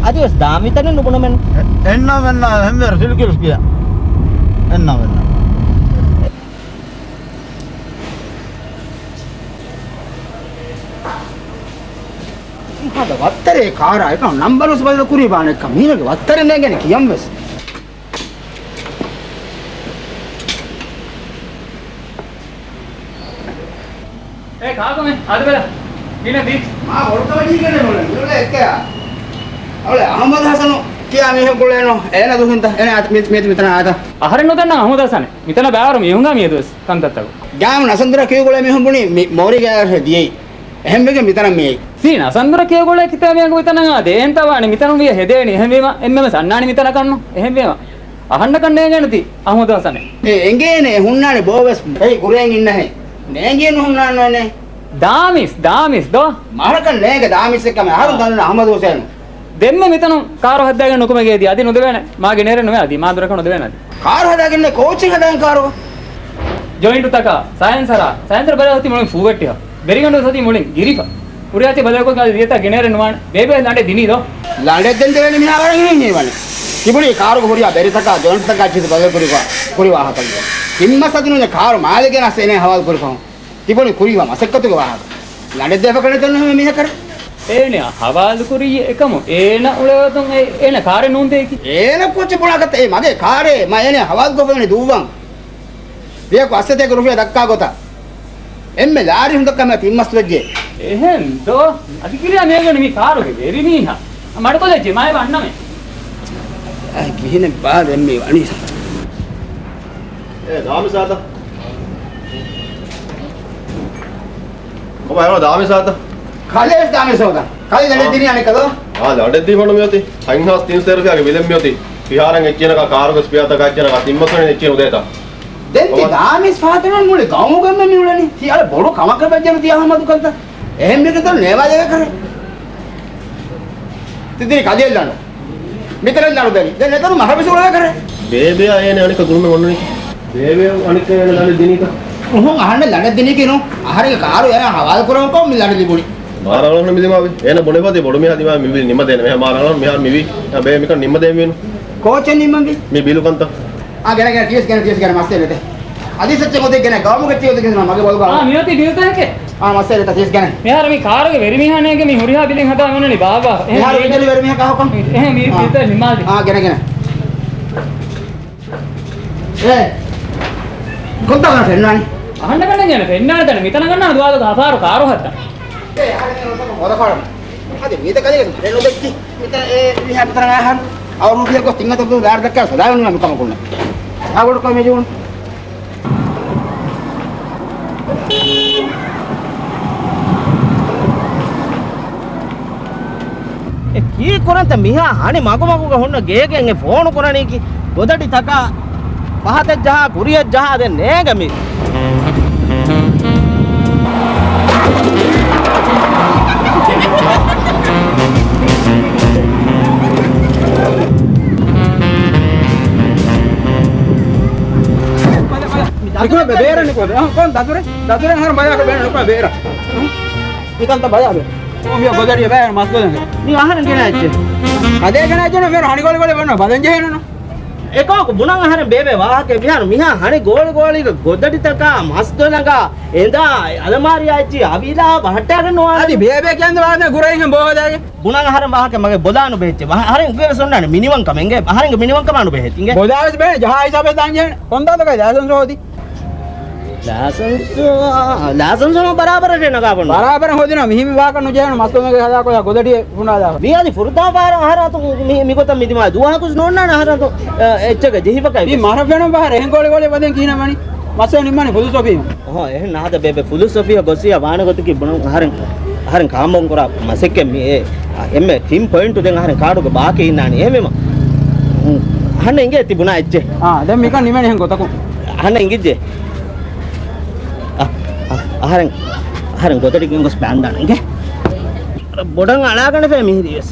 އަދިވެސް ދާ މިތަނެއް ނުބުނަމެން. އެ، އެންނާ މެންނާ ހެންވެރ ފިލްކިލްސް ކިޔާ. އެންނާ މެންނާ. ހާދަ ވައްތަރޭ ކާރާ އެކަން ނަންބަރުވެސް ބަދަލު ކުރީ ބާނެއްކަން މީނަގެ ވައްތަރެއް ނޭނގެނެ ކިޔަންވެސް. އޭ ކާކުމެ އަދު ބެލަ ގިނަ ދީ. މާ ބޮޑުކަމަށް ޖީގެނެ ނުލެ ނުލެ އެއްކެއާ. އަވަޅެ އަހަމަދު ހަސަނު ކިޔާ މީހެއް ގުޅޭނު އޭނަ ދުހިންތަ އޭނަ މި މި މިތަނަ އާތަ. އަހަރެން ނުދަންނަ އަހަމަދު ހަސަނެ މިތަނަ ބާރު މީހުންގާ މިއަދުވެސް ކަންތައްތަކު. ގާމު ނަސަންދުރަ ކިޔުގުޅޭ މީހުން ބުނީ މި މޯރިގާ ދިޔައީ. އެހެންވެގެން މިތަނަށް މިއައީ. ސީ ނަސަންދުރަ ކިޔުގުޅޭ ކިތައް މިއަނގަ މިތަނަށް އާ ދޭންތަ ވާނެ މިތަނުން ވިޔަ ހެދޭނީ. އެހެންވީމަ އެންމެމެސް އަންނާނީ މިތަނަކަށްނު. އެހެންވީމަ އަހަންނަކަށް ނޭނގޭނެތީ އަހުމަދު ހަސަނެއް. އެ އެނގޭނެ ހުންނާނެ ބޯވެސް އެއީ ކުރިއަށް އިންނަހެން. ނޭނގިއެއް ނުހުންނާނެ. ދާމިސް، ދާމިސް ދޯ؟ މަހަރަކަށް ނޭނގެ ދާމިސް އެއްކަމެއް އަހަރުން ދަންނަ އަހުމަދު ހުސޭނު. ދެންމެ މިތަނުން ކާރު ހައްދާގެން ނުކުމެގޭ ދިޔަ. އަދި ނުދެވޭނެ. މާގެ ނޭރެއް ނުވޭ އަދި. މާ ދުރަކަށް ނުދެވޭނެ އަދި. ކާރު ހަދާގެންނޭ ކޯޗެއް ހަދާން ކާރު. ޖޮއިންޓުތަކާ ސައިންސަރާ، ސައިންސަރ ބަލަ ހޮތި މުޅިން ފޫވެއްޓިހަ. ވެރިގަނޑު ހޮތި މުޅިން ގިރިފަ. ހުރިހާތި ބަލަކު ދިޔަތަ ގެނޭރެއް ނުވާނެ. ބޭބެ ލަނޑެއް ދިނީ ދޯ؟ ލަނޑެއް ދެން ދެވޭނެ މިހާ ވަރަށް ހިނގި ހިނގިވަނީ. ތިބުނީ ކާރުގެ ހުރިހާ ބެރިތަކާ ޖޮއިންޓްތަކާ ޗިތު ބަދަލު ކުރި ކުރި ވާހަކަ. ތިން މަސް އަދި ނޫން ކާރު މާލެ ގެނަސް އޭނަ ހަވާލު ކުރި ފަހުން. ތިބުނީ ކުރީމަ މަސައްކަތުގެ ވާހަކަ. ލަނޑެއް ދޭފަ ކަނޑިތަން ނުހެމެ މީހަކަށް. އޭނަ ހަވާލު ކުރީ އެކަމު އޭނަ އުޅޭ ގޮތުން އެ، އޭނަ ކާރެއް ނޫން ދޭކި. އޭނަ ކޯޗެއް ބުނާކަށްތަ އޭ މަގޭ ކާރޭ މަ އޭނަ ހަވާލު ކޮށްފައި ދުއްވަން. ވިޔަކު އައްސަތޭކަ ރުފިޔާ ދައްކާ ގޮތަށް. އެންމެ ލާރި ހުންދަކަމެ ތިން މަސް ވެއްޖެ. އެހެން ދޯ؟ އަދި ކިރިޔާ މޭގަނޑު މި ކާރުގެ ވެރިމީހާ. މަޑުކޮލެއްޖެ މާއެ ވަންނަމެ. އައި ކިހިނެއް ބާ ދެން މި ވަނީ. އޭ ދާމިސާތަ؟ އޮބާ އޭނަ ދާމިސާތަ؟ ކަލޭސް ދާމިސާ ހޯދަން. ކަލޭ ލަނޑެއް ދިނީ އަނެއްކަ ދޯ؟ އާ ލަނޑެއް ދީފަނު މިއޮތީ. ހަތްހާސް ތިން ސައިރުފިޔާގެ ބިލެއް މިއޮތީ. ފިހާރަން އެއްޗިނަކާ ކާރުގެ ސްޕެއާތަކާ އެއްޗިނަކާ ތިން މަސްވަނީ އެއްޗިނު ދޭތަ؟ ދެން ތި އޮބާ ދާމިސް ފާތުނަން މުޅި ގައުމުގަ މި އުޅެނީ. ތި އަޅެ ބޮޑު ކަމަކަށް ވެއްޖެނު ތި އަހުމަދު ކަންތަ. އެހެން މީހަކަށް ނޭވާލޭގެ ކަރެ. ތި ދިނީ ކަލޭ ލަނޑު. މިތަނަށް ލަނޑު ދެނީ. ދެން ނެތަނު މަހަ ބިސުޅޭ ކަރެ. ބޭބެއާ އޭނަ އަނެއްކާ ގުޅުމެއް އޮންނަނީ. ބޭބެ އަނެއްކާ އޭނަ ލަނޑެއް ދިނީތަ؟ އުހުން އަހަންނަށް ލަނޑެއް ދިނީކީ ނޫން. އަހަރެންގެ ކާރު އޭނަ ހަވާލު ކުރަމުން ކޮށް މި ލަނޑެއް ލިބުނީ. މާ ރަނގަޅަށް މި ދިމާވި. އޭނަ ބުނެފަ ތި ބޮޑު މީހާ ދިމާވި މި ބިލް ނިމަދޭނެ. މިހާ މާ ރަނގަޅަށް މިހާރު މިވީ. އާ ބޭ މިކަން ނިމަދޭން ވީނު. ކޯޗެއް ނިމަންވީ. މި ބިލު ކަންތައް. އާ ގެނެ ގެނެ ޓީސް ގެނެ ޓީސް ގެނެ މައްސަލަ ނެތޭ. އަދި ސައްޗެއް ގޮތެއް ގެނެ ގައުމުގެ ޓީސް ގެނެ މަގެ ބޮލު ގާ. އާ މިއޮތީ ބިލްތަކެއް. އާ މައްސަލަ ނެތޭ ޓީސް ގެނެ. މިހާރު މި ކާރުގެ ވެރިމީހާ ނޭނގެ މި ހުރިހާ ބިލެއް ހަދާ އޮންނަނީ ބާއްވާ. އެހެން މިހާރު މި ބިލް ވެރިމީހާ ކާހަކަން. އާ. އެހެން މި އާ. ބިލްތައް ނިމާލި. އާ ގެނެ ގެނެ. އޭ. ކޮންތާ ގަނެ ފެންނާނީ؟ އަހަންނަކަށް ނޭނގޭނެ ފެންނާނެ ތަނެއް. މިތަނަށް ގަންނާނެ ދުވާލުގަ ހަފާރު ކާރު ހައްދަން. އޭ އަހަރެން ހޯދަފާނަ. އަދި މީތަ ކަލޭގެ މަރެއް ނުދެއްކި. މިތަ އެ މީހާ މިތަނަށް އަހަން. އަވަރު ރުފިޔާ ގޮސް ތިން ހަތަރު ދުވަސް ވާރު ދައްކާ ސަދާ ވަނީ މިކަމަކުންނަ. އާ ބޮޑު ކަމެއް ޖޫން. އެ ކީއް ކުރަންތަ މިހާ ހަނި މަގުމަގުގަ ހުންނަ ގޭގެން އެ ފޯނު ކުރަނީކީ؟ ގޮދަޑި ތަކާ ފަހަތަށް ޖަހާ، ކުރިއަށް ޖަހާ، ދެން ނޭނގަ މި. އިކުރަ ބޭރަށް ނިކުޅެ. ކޮން ދަތުރެއް؟ ދަތުރެއް އަހަރު ބަޔާކަށް ބޭނުން ނުކުޅެ ބޭރަށް. މިކަންތައް ބަޔާ ބޭ. މި ގޮދަޑި ބޭ މަސް ގޮދަނގެ. މި އަހަރެން ގެނައްޗެ. އަދޭ ގެނައްޖެ ނު މި ހަނި ގޮޅި ގޮޅި ބަންނަ ބަލަން ޖެހޭނު. އެކަމަކު ބުނަން އަހަރެން ބޭބެ ވާހަކަ މިހާރު މިހާ ހަނި ގޯޅި ގޯޅީގަ ގޮދަޑިތަކާ މަސްދޮލަނގާ އެނދާ އަލަމާރިއާ އެއްޗި އަވިލާ ބަހައްޓާގެން ނުވާނެ. އަދި ބޭބެ ކިޔަން ވާނެ ގުރައިހެން ބޯހަދާގެ. ބުނަން އަހަރެން ވާހަކަ މަގެ ބޮލާ ނުބެހެއްޗެ. އަހަރެން އުގޭ ވެސް އޮންނާނެ މިނިވަންކަމެއް އިނގޭ. އަހަރެންގެ މިނިވަންކަމާ ނުބެހެއް އިނގޭ. ބޮލާ ވެސް ބޭނެ ޖަހާ ހިސާބެއް ދާން ޖެހޭނެ. ކޮން ދާތަކަށް ލައިސަންސް ހޯދީ؟ ލައިސަންސު، ލައިސަންސު ބަރާބަރަށް ނަގާ ބަންނަ. ބަރާބަރަށް ހޯދިނަ މިހިމި ވާކަށް ނުޖެހޭނެ މަސްލުމެގެ ހަދާކޮށް ގޮދަޑި ފުނޑާލާ. މިއަދި ފުރަތަމަ ފަހަރަށް އަހަރަތު މި، މިގޮތަށް މިދިމާ ދުވަހަކުސް ނޯންނާނެ އަހަރަތު އެއްޗެއްގެ ޖެހިފަކައި. މި މަރަށް ފެނުން ފަހަރަށް އެހެން ގޯޅި ގޯޅި ވަދެން ކިހިނެއް ވަނީ؟ މަސްއެއް ނިންމާނެ ފުލުސް އޮފީހުން. އަހަ، އެހެން ނާދަ ބޭބެ ފުލުސް އޮފީހަށް ގޮސް ވާނެ ގޮތަކީ ބުނަން އަހަރެން، އަހަރެން ކާމް ޑައުން ކުރާ މަސައްކަތް މި އެ، އެންމެ ޕިން ޕޮއިންޓު ދެން އަހަރެން ކާޑުގެ ބާކީ އިންނާނީ. އެހެންވީމަ، އަހަންނަށް އިނގޭ ތި ބުނާ އެއްޗެއް. އާ، ދެން މިކަން ނިމެނި އެހެން ގޮތަކުން. އަހަންނަށް އިނގިއްޖެ. އަ، އަ، އަހަރެން، އަހަރެން ގޮދަޑި ގެންގޮސް ބާންދާނެ އިނގޭ. ބޮޑަށް އަޅާގަނެފަ މިހިރީވެސް.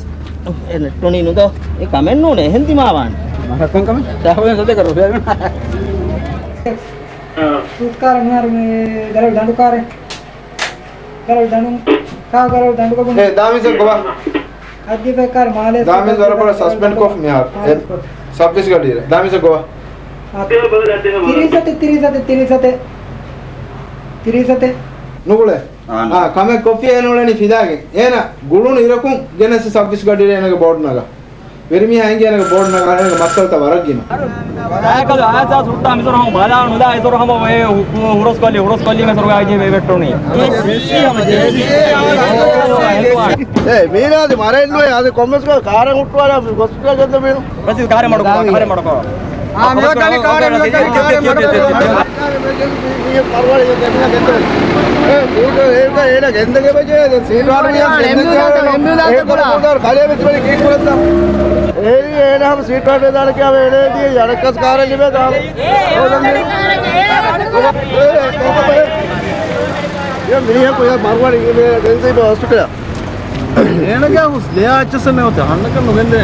އެ ނެއްޓުނީ ނުދޯ. އެ ކަމެއް ނޫނޭ، އެހެން ދިމާވާނެ. މަހަކަން ކަމެއް ތާހުލެން ސަދެކަ ރުފިޔާ. ސޫސްކާރެއް މިހާރު މި ގަރަވި ދަނޑުކާރެއް. ގަރަވި ދަނޑު. ކާ ގަރަވި ދަނޑު ގަބުން. އޭ، ދާމީސަށް ގޮވާ. އަދި ބޭކާރު މާލޭ ދާމީސް ވަރަށް ބޮޑަށް ސަސްޕެންޑް ކޮށް މިހާރު. އެ، ސައްވީސް ގަޑިއިރެއް. ދާމީސަށް ގޮވާ. ތިރީސް އަތެއް، ތިރީސް އަތެއް، ތިރީސް އަތެއް. ތިރީސް އަތެއް. ނުގުޅޭ. އާނ. އާ، ކަމެއް ކޮށްފި އޭނަ އުޅެނީ ފިލާގެން. އޭނަ ގުޅުނު އިރަކުން ގެނެސް ސައްވީސް ގަޑިއިރެއް އޭނަގެ ބޯޑު ނަގާ. ވެރިމީހާ އެނގި އޭނަގެ ބޯޑު ނަގާ، އޭނަގެ މައްސަލަތައް ވަރަށް ގިނަ. ދާއިކަލު އާސާ ސުއްތާ މިސޮރު ހަމަ ބަލާ ނުލާ އިސޮރު ހަމަ އެ ހު-، ހުރަސްކޮށްލި، ހުރަސްކޮށްލީމަ ސޮރުގާ އިޖޭ ވެ ވެއްޓުނީ. އޭ، މީނާ އަދި މަރެއްނުވޭ، އަދި ކޮންމެސް ކާރެއް ހުއްޓުވާލާ ގޮސް ގެންދަ މީނު. ބަސް ކާރެއް މަޑުކޮށް، ކާރެއް މަޑުކޮށް. އާ، މިއޮތް ކަނި ކާރެއް މިއޮތް ކަނި ކާރެއް މަޑުކޮށް. މީހެއް މަރުވަނީ ގެންދަ ގެންދަ. އޭ، ސީޓު އޭނަ ގެންދަ ގެ ބަޖެ، ސީޓު އާރު މިޔާ ގެންދަ ގެ. އޭ، ކޮޅު ކޮޅު ކަލޭ މެތި ބަލި ކީ ކުރަންތަ؟ އޭ، އޭނަ ހަމަ ސީޓު އާރު ދާނެ ކިޔާ ވެ އެޅޭ ދިޔަ ޔަރަކަސް ކާރެއް ލިބޭ ދާ. އޭ، މީހަކު ޔާ މަރުވަނީ ގެންދީ ބަ ހޮސްޕިޓަލަށް. އޭނަގެ ހުސް ލެއާ އެއްޗެއްސެއް ނެއް އޮތެ ހަންނަކަށް ނުގެންދޭ.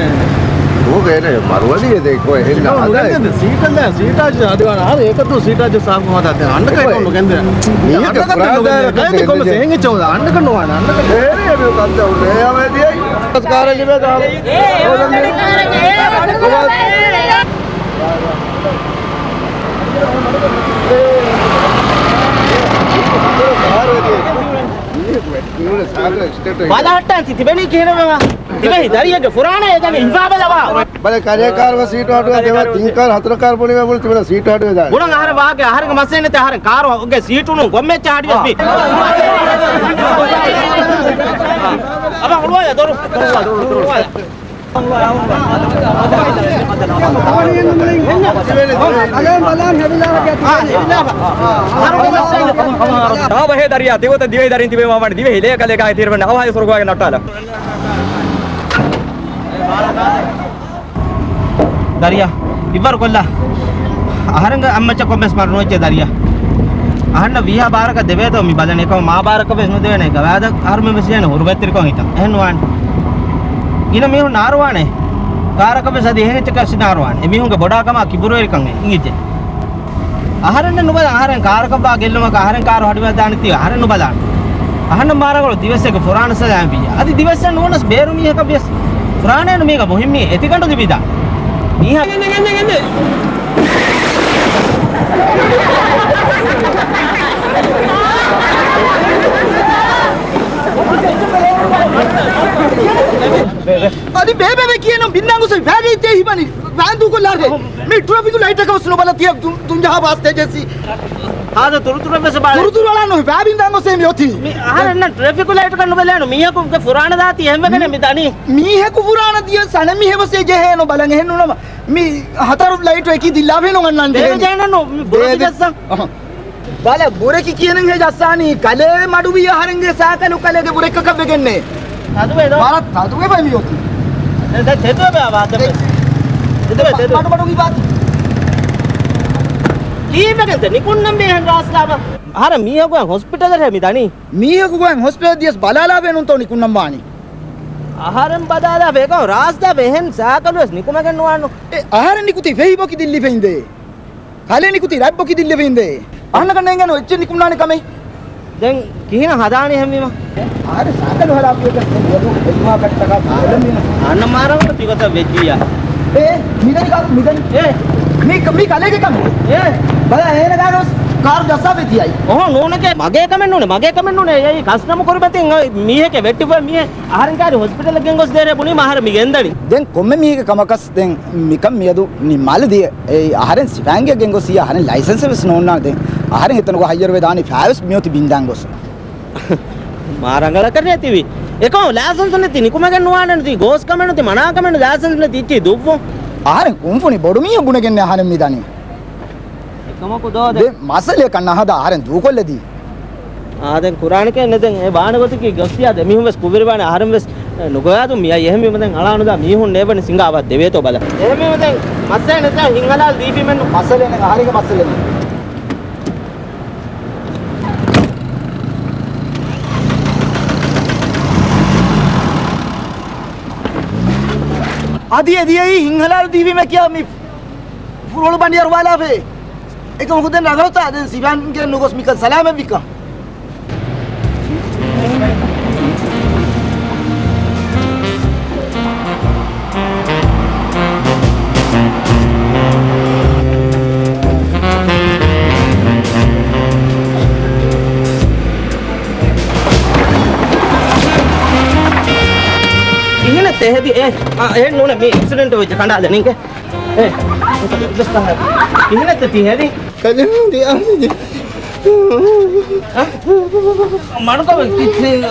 ނުގެނޭ މަރުވަނީ ދެ ކޮ އެހެން އެކަން ނުގެންދޭ. ސީޓަށް ދޭ، ސީޓާ އަދި ވާނ އާ އެކަތު ސީޓާ ސާފު ހަދާ ދޭ ހަންނަކަށް އެކަން ނުގެންދޭ. މީހަކަށް ހަންނަކަށް ކުރާ ނުގެންދޭ. ދާ ކައިތި ކޮންމެ ސޭހެން އެއްޗެއް ހަންނަކަށް ނުވާނެ ހަންނަކަށް. އޭރޭ މި ކަންތަ އުޅޭ ޔާ ވެދިޔައި. ސާރ ލިބޭ ދާ. ބަލަހައްޓާން ތި ތިބެނީ ކިހިނެއް ވެވާ؟ ތިބެހި ދަރިއެއްގެ ފުރާނަ އެދަނީ ހިފާބަލަވާ. ބަލަ ކަލޭ ކާރު ސީޓު އަޑު ދެވާ ތިން ކާރު ހަތަރު ކާރު ބުނިވެ ބުނި ތިބެނ ސީޓު އަޑު ދާ. ބުނަން އަހަރެން ވާގެ އަހަރެންގެ މަސްއެއް ނެތެ އަހަރެން ކާރު އޮގެ ސީޓުނު ގޮމެއްޗ ހާޑިވެސް މި. އަބަ ހުޅުވާލަ ދޮރު. ތާބަހޭ ދަރިޔާ ތިގޮތަށް ދިވެހި ދަރިން ތިބޭ މާވާނެ ދިވެހި ލޭކަލޭގާ ތިރިވަން އަވަހާ ސުރުގާގެ ނައްޓާލަ. ދަރިޔާ، އިއްވަރު ކޮށްލާ. އަހަރެންގެ އަތްމައްޗަށް ކޮންމެސް މަރު ނުވެއްޖެ ދަރިޔާ. އަހަންނަށް ވީހާ ބާރަކަށް ދެވޭތޯ މި ބަލަން އެކަމަ މާ ބާރަކަށް ވެސް ނުދެވޭނެ. ގަވާއިދަށް އަހަރުމެން ވެސް ޖެހޭނެ ހުރުބައްތެރިކޮށް ހިތަށް. އެހެން ނުވާނެ. ގިނަ މީހުން ނާރުވާނެ. ކާރަކަށް ވެސް އަދި އެހެން އެއްޗަކަށް ވެސް ނާރުވާނެ. އެމީހުންގެ ބޮޑާކަމާ ކިބުރުވެރިކަން އެ އިނގިއްޖެ. އަހަރެންނެއް ނުބަލާ، އަހަރެން ކާރަކަށްވާ ގެއްލުމަކަށް އަހަރެން ކާރު ހަޑިވަދާނެތީ އަހަރެން ނުބަލާނެ. އަހަންނަށް މާރަނގަޅު ދިވެއްސެއްގެ ފުރާނަ ސަލާމް ވިއްޔާ. އަދި ދިވެއްސެއް ނޫނަސް ބޭރު މީހަކަށް ވިޔަސް ފުރާނައެއްނު މީގަ މުހިއްމީ އެތިގަނޑު ލިބިދާނެ. މީހާ އަދި ބޭބެ ކިޔެނު ބިންނާ ގުސަ ވާގެ އިތޭ ހިބަނި. ވާންދޫ ކޮށްލާރޭ. މި ޓްރެފިކް ލައިޓަކަށް ވެސް ނުބަލަ ތިޔަ ދުން-، ދުންޖަހާ ބާސް ތޭޖެސީ. ހާދަ ތުރުތުރަށް ވެސް ބާރެ. ތުރުތުރު އަޅާނު ބާބިން ދާން ގޮސް މި އޮތީ. މި އަހަރެންނަށް ޓްރެފިކު ލައިޓުކަން ނުބެލޭނު. މީހަކުގެ ފުރާނަ ދާތީ އެހެންވެގެނެއް މި ދަނީ. މީހަކު ފުރާނަ ދިޔަ ސަނެ މީހެއް ވެސް ޖެހޭނު ބަލަން އެހެން ނޫނަމަ. މި ހަތަރު ލައިޓު އެކީ ދިއްލާފޭނު އަންނަން ދޭވެ ޖެހޭނެ. ޖޭނަނު މި ބުރަކި ދޭވެ. ޖައްސަން. އަހަ. ބަލަ، ބުރަކި ކިޔަނަން ހޭ ޖައްސާނީ، ކަލޭ މަޑުވި އަހަރެންގެ ސާކަލު ކަލޭގެ ބުރެއްކަކަށް ވެގެންނޭ. ތަދުވެ ދޯ. ބާރަ ތަދުވެ ބައި މި އޮތީ. ދެ، ދެ، ތެދުވެ ބާ، ވާ، ތެދުވެ. ތެދުވެ، ތެދުވެ. މަޑު، މަޑު ވީ ބާތި. ކީއްވެގެންތަ ނިކުންނަން މީހެއް ރާސްލާބަ؟ އަހަރެން މީހަކު ގޮއި ހޮސްޕިޓަލަށް މި ދަނީ. މީހަކު ގޮއި ހޮސްޕިޓަލަށް ދިޔަސް ބަލާލާ ބޭނުންތޯ ނިކުންނަން ވާނީ. އަހަރެން ބަލާލާ ބޭގަ ރާސްލާ ބެހެން ސާކަލުވެސް ނިކުމެގެން ނުވާނު. އެ އަހަރެން ނިކުތީ ފެހި ބޮކި ދިއްލިފައިންދޭ. ކަލޭ ނިކުތީ ރަތް ބޮކި ދިއްލިފައިންދޭ. އަހަންނަކަށް ނޭނގޭނު އެއްޗެއް ނިކުންނާނެ ކަމެއް. ދެން ކިހިނެއް ހަދާނީ ހެންވީމަ؟ އަހަރެން ސާކަލު ހަރާބުވެގެން ދެން އެދު އެދުމާ ކައްޓަކާ ބަލަމިނަ. އަންނަ މާރަވަން ތިގޮތަށް ވެއްޖިއްޔާ. އޭ، މިދަނީ ކާކު، މިދަނީ. އޭ. މީ، މީ ކަލޭގެ ކަމެއް. އޭ. ބަލާ، އޭނަ ގާގަވެސް ކާރު ޖައްސާފައި ތިއައީ. އޮހޮ، ނޫނެކޭ، މަގޭ ކަމެއް ނޫނޭ. މަގޭ ކަމެއް ނޫނޭ. އެއީ ކަސްނަމު ކުރިމަތިން މީހެކޭ ވެއްޓިފަ މީހެއް. އަހަރެން ކާރި ހޮސްޕިޓަލަށް ގެންގޮސް ދޭރޭ ބުނީމަ އަހަރެން މި ގެންދަނީ. ދެން ކޮންމެ މީހެއްގެ ކަމަކަސް ދެން މިކަން މިއަދު ނިންމާލެ ދިޔަ. އެއީ އަހަރެން ސިފައިންގެ ގެންގޮސް އަހަރެން ލައިސަންސެއް ވެސް ނޯންނާނެ. ދެން އަހަރެން އެތަނުގަ ހައްޔަރުވެ ދާނީ ފައިވެސް މިއޮތީ ބިންދާން ގޮސް. މާ ރަނގަޅަކަށް ނެތިވި. އެކަމަކު ލައިސަންސް ނެތި ނިކުމެގެން ނުވާނެ ނެތި ގޯސް ކަމެއް ނެތި މަނާ ކަމެއް ނެތި ލައިސަންސް ނެތި އިއްޗި ދުއްވުން. އަހަރެން ކުންފުނި ބޮޑު މީހެއް ބުނެގެން އަހަރެން މި ދަނީ. އެކަމަކު ދޯ ދެ. ދެ މައްސަލައަކަށް ނަހަދާ އަހަރެން ދޫކޮށްލަދީ. އާ، ދެން ކުރާނެކޭ ނެ ދެން އެ ވާނެ ގޮތަކީ ގޮސްތިޔާ ދެ މީހުން ވެސް ކުވެރިވާނެ އަހަރެން ވެސް ނުގޮޔާދު މިއައި އެހެންވީމަ ދެން އަޅާނުދާ މީހުން ނޭބަނި ސިނގާ އަވަށް ދެވޭތޯ ބަލަ. އެހެންވީމަ ދެން މައްސަލަ ނެތާ ހިންހަލާލް ދީފީމެން މައްސަލަ ނެ އަހަރެންގެ މައްސަލަ ނެ. އަދި އެ ދިޔައީ ހިންހަލާލު ދީފީމެ ކިޔާ މި ފުރޮޅު ބަނޑި އަރުވާލާފައި. އެކަމަކު ދެން ރަނގަޅުތާ ދެން ސިފައިންގެ ނުގޮސް މިކަން ސަލާމަތްވިކަން. ކިހިނެއް ތެހެދި އެ؟ އާ، އެ ނޫނެ މީ އެކްސިޑެންޓް ވެއްޖެ ކަނޑާލަނީ ކެ. އޭ، ކިހިނެއްތަ ތިހެރި؟ ކަލެމުން ދިޔާ. މަޑުކަމެއް ކި-، ކި-،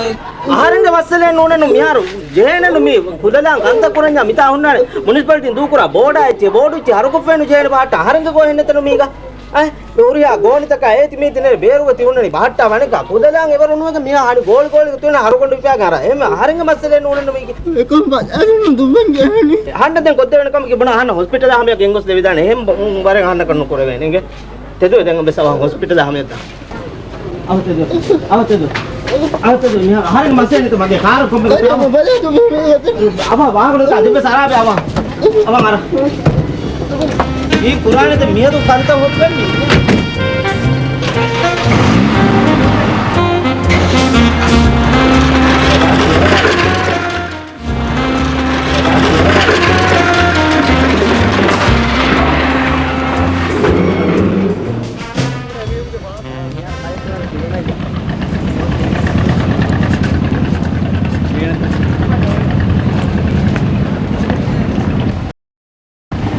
އަހަރެންގެ މައްސަލައެއް ނޫނެއްނު މިހާރު. ޖޭނެއްނު މީ ކުލަލާން ކަންތައް ކުރަންޏާ މިތާ ހުންނާނެ. މުނިސިޕަލިޓީން ދޫކުރާ ބޯޑާ އެއްޗެއް، ބޯޑު އެއްޗެއް ހަރުކޮށްފޭނު ޖޭނެ ބާއްޓާ އަހަރެންގެ ގޯހެއް ނެތެނު މީގަ. އައި، ހުރިހާ ގޯނިތަކާ އޭތި މީތި ނެރެ ބޭރުގަ ތި ހުންނަނީ ބަހައްޓާ ވަނެކާ ކުދަލާން އެވަރު ނުވެގެން މިހާ އަނި ގޯޅި ގޯޅިގަ ތި ހުންނަ ހަރުގަނޑު ހިފާގެން އަރާ. އެހެންވެ އަހަރެންގެ މައްސަލައެއް ނޫނެއްނު މީގެ. އެކަން ބަލާލުން ދުބަން ޖެހެނީ. އަހަންނަށް ދެން ކޮށްދެވޭނެ ކަމަކީ ބުނާ އަހަންނަށް ހޮސްޕިޓަލަށް ހަމަޔަށް ގެންގޮސް ދެވިދާނެ. އެހެން ވަރެއް އަހަންނަކަށް ނުކުރެވޭނެ އިނގޭ. ތެދުވެ ދެން އަހަން ހޮސްޕިޓަލަށް ހަމަޔަށް ދާނެ. އަވަ ތެދު. އަވަ ތެދު. އަވަ ތެދު. މިހާ އަހަރެން މަސޭ ނެތު މަގޭ ކާރު ކޮންމެ ގޮތެއް އަވަ. އަވަ ވާހަކަ ނުތާ ދެއްވެސް އަރާބެ އަވަ. އަވަ އަރަ. އީ ކުރާނެތެ މިއަދު ކަންތައް ހޮދުގަންނި.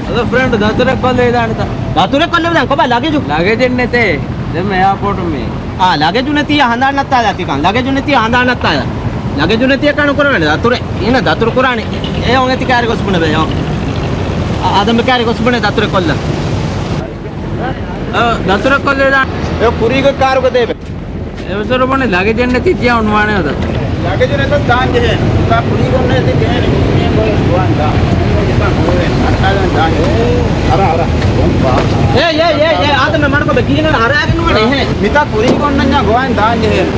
އަދަ ފްރެންޑް ދަތުރެއް ކޮށްލެވިދާނެތަ؟ ދަތުރެއް ކޮށްލެވިދާނެ ކޮބާ ލަގެޖު؟ ލަގެޖެއް ނެތޭ. ދެން އެއާޕޯޓު މީ. އާ، ލަގެޖު ނެތިއްޔާ ހަނދާން ނައްތާލާ ތިކަން. ލަގެޖު ނެތިއްޔާ ހަނދާން ނައްތާލާ. ލަގެޖު ނެތިއްޔާ ކަނު ކުރެވޭނެ ދަތުރެއް. އޭނަ ދަތުރު ކުރާނެ. އެ އޮނގެ ތި ކާރި ގޮސް ބުނެބޭ އޮ. އާ، އާދަމް ބެ ކާރި ގޮސް ބުނެ ދަތުރެއް ކޮށްލަ. އަ، ދަތުރެއް ކޮށްލެވިދާނެ. އެ ކުރީގެ ކާރުގަ ދޭބެ. އެވެސް ވަރަށް ބޮޑެ ލަގެޖެއް ނެތިއްޔާ އޮންވާނެ އަދަ. ލަގެޖު ނެތަސް ދާން ޖެހޭނެ. ތާ ކުރީ ގޮންނަ އެތި ޖެހޭނެ. މުސްލިމް ގޮޔަސް ގޮވާން ދާ. މުސްލިމް ގޮޔަސް ގޮވާން ދާ. އައްޓާލަން ދާން ޖެހޭނެ. އަރާ، އަރާ. އޭ، އޭ، އޭ، އޭ، އާދަމް މަޑުކޮށް ބެ ކިހިނެއް އަރާގެން ނުވަނެ އެހެނެއް. މިތާ ކުރީ ގޮންނަންޏާ ގޮވާން ދާން ޖެހޭނެ.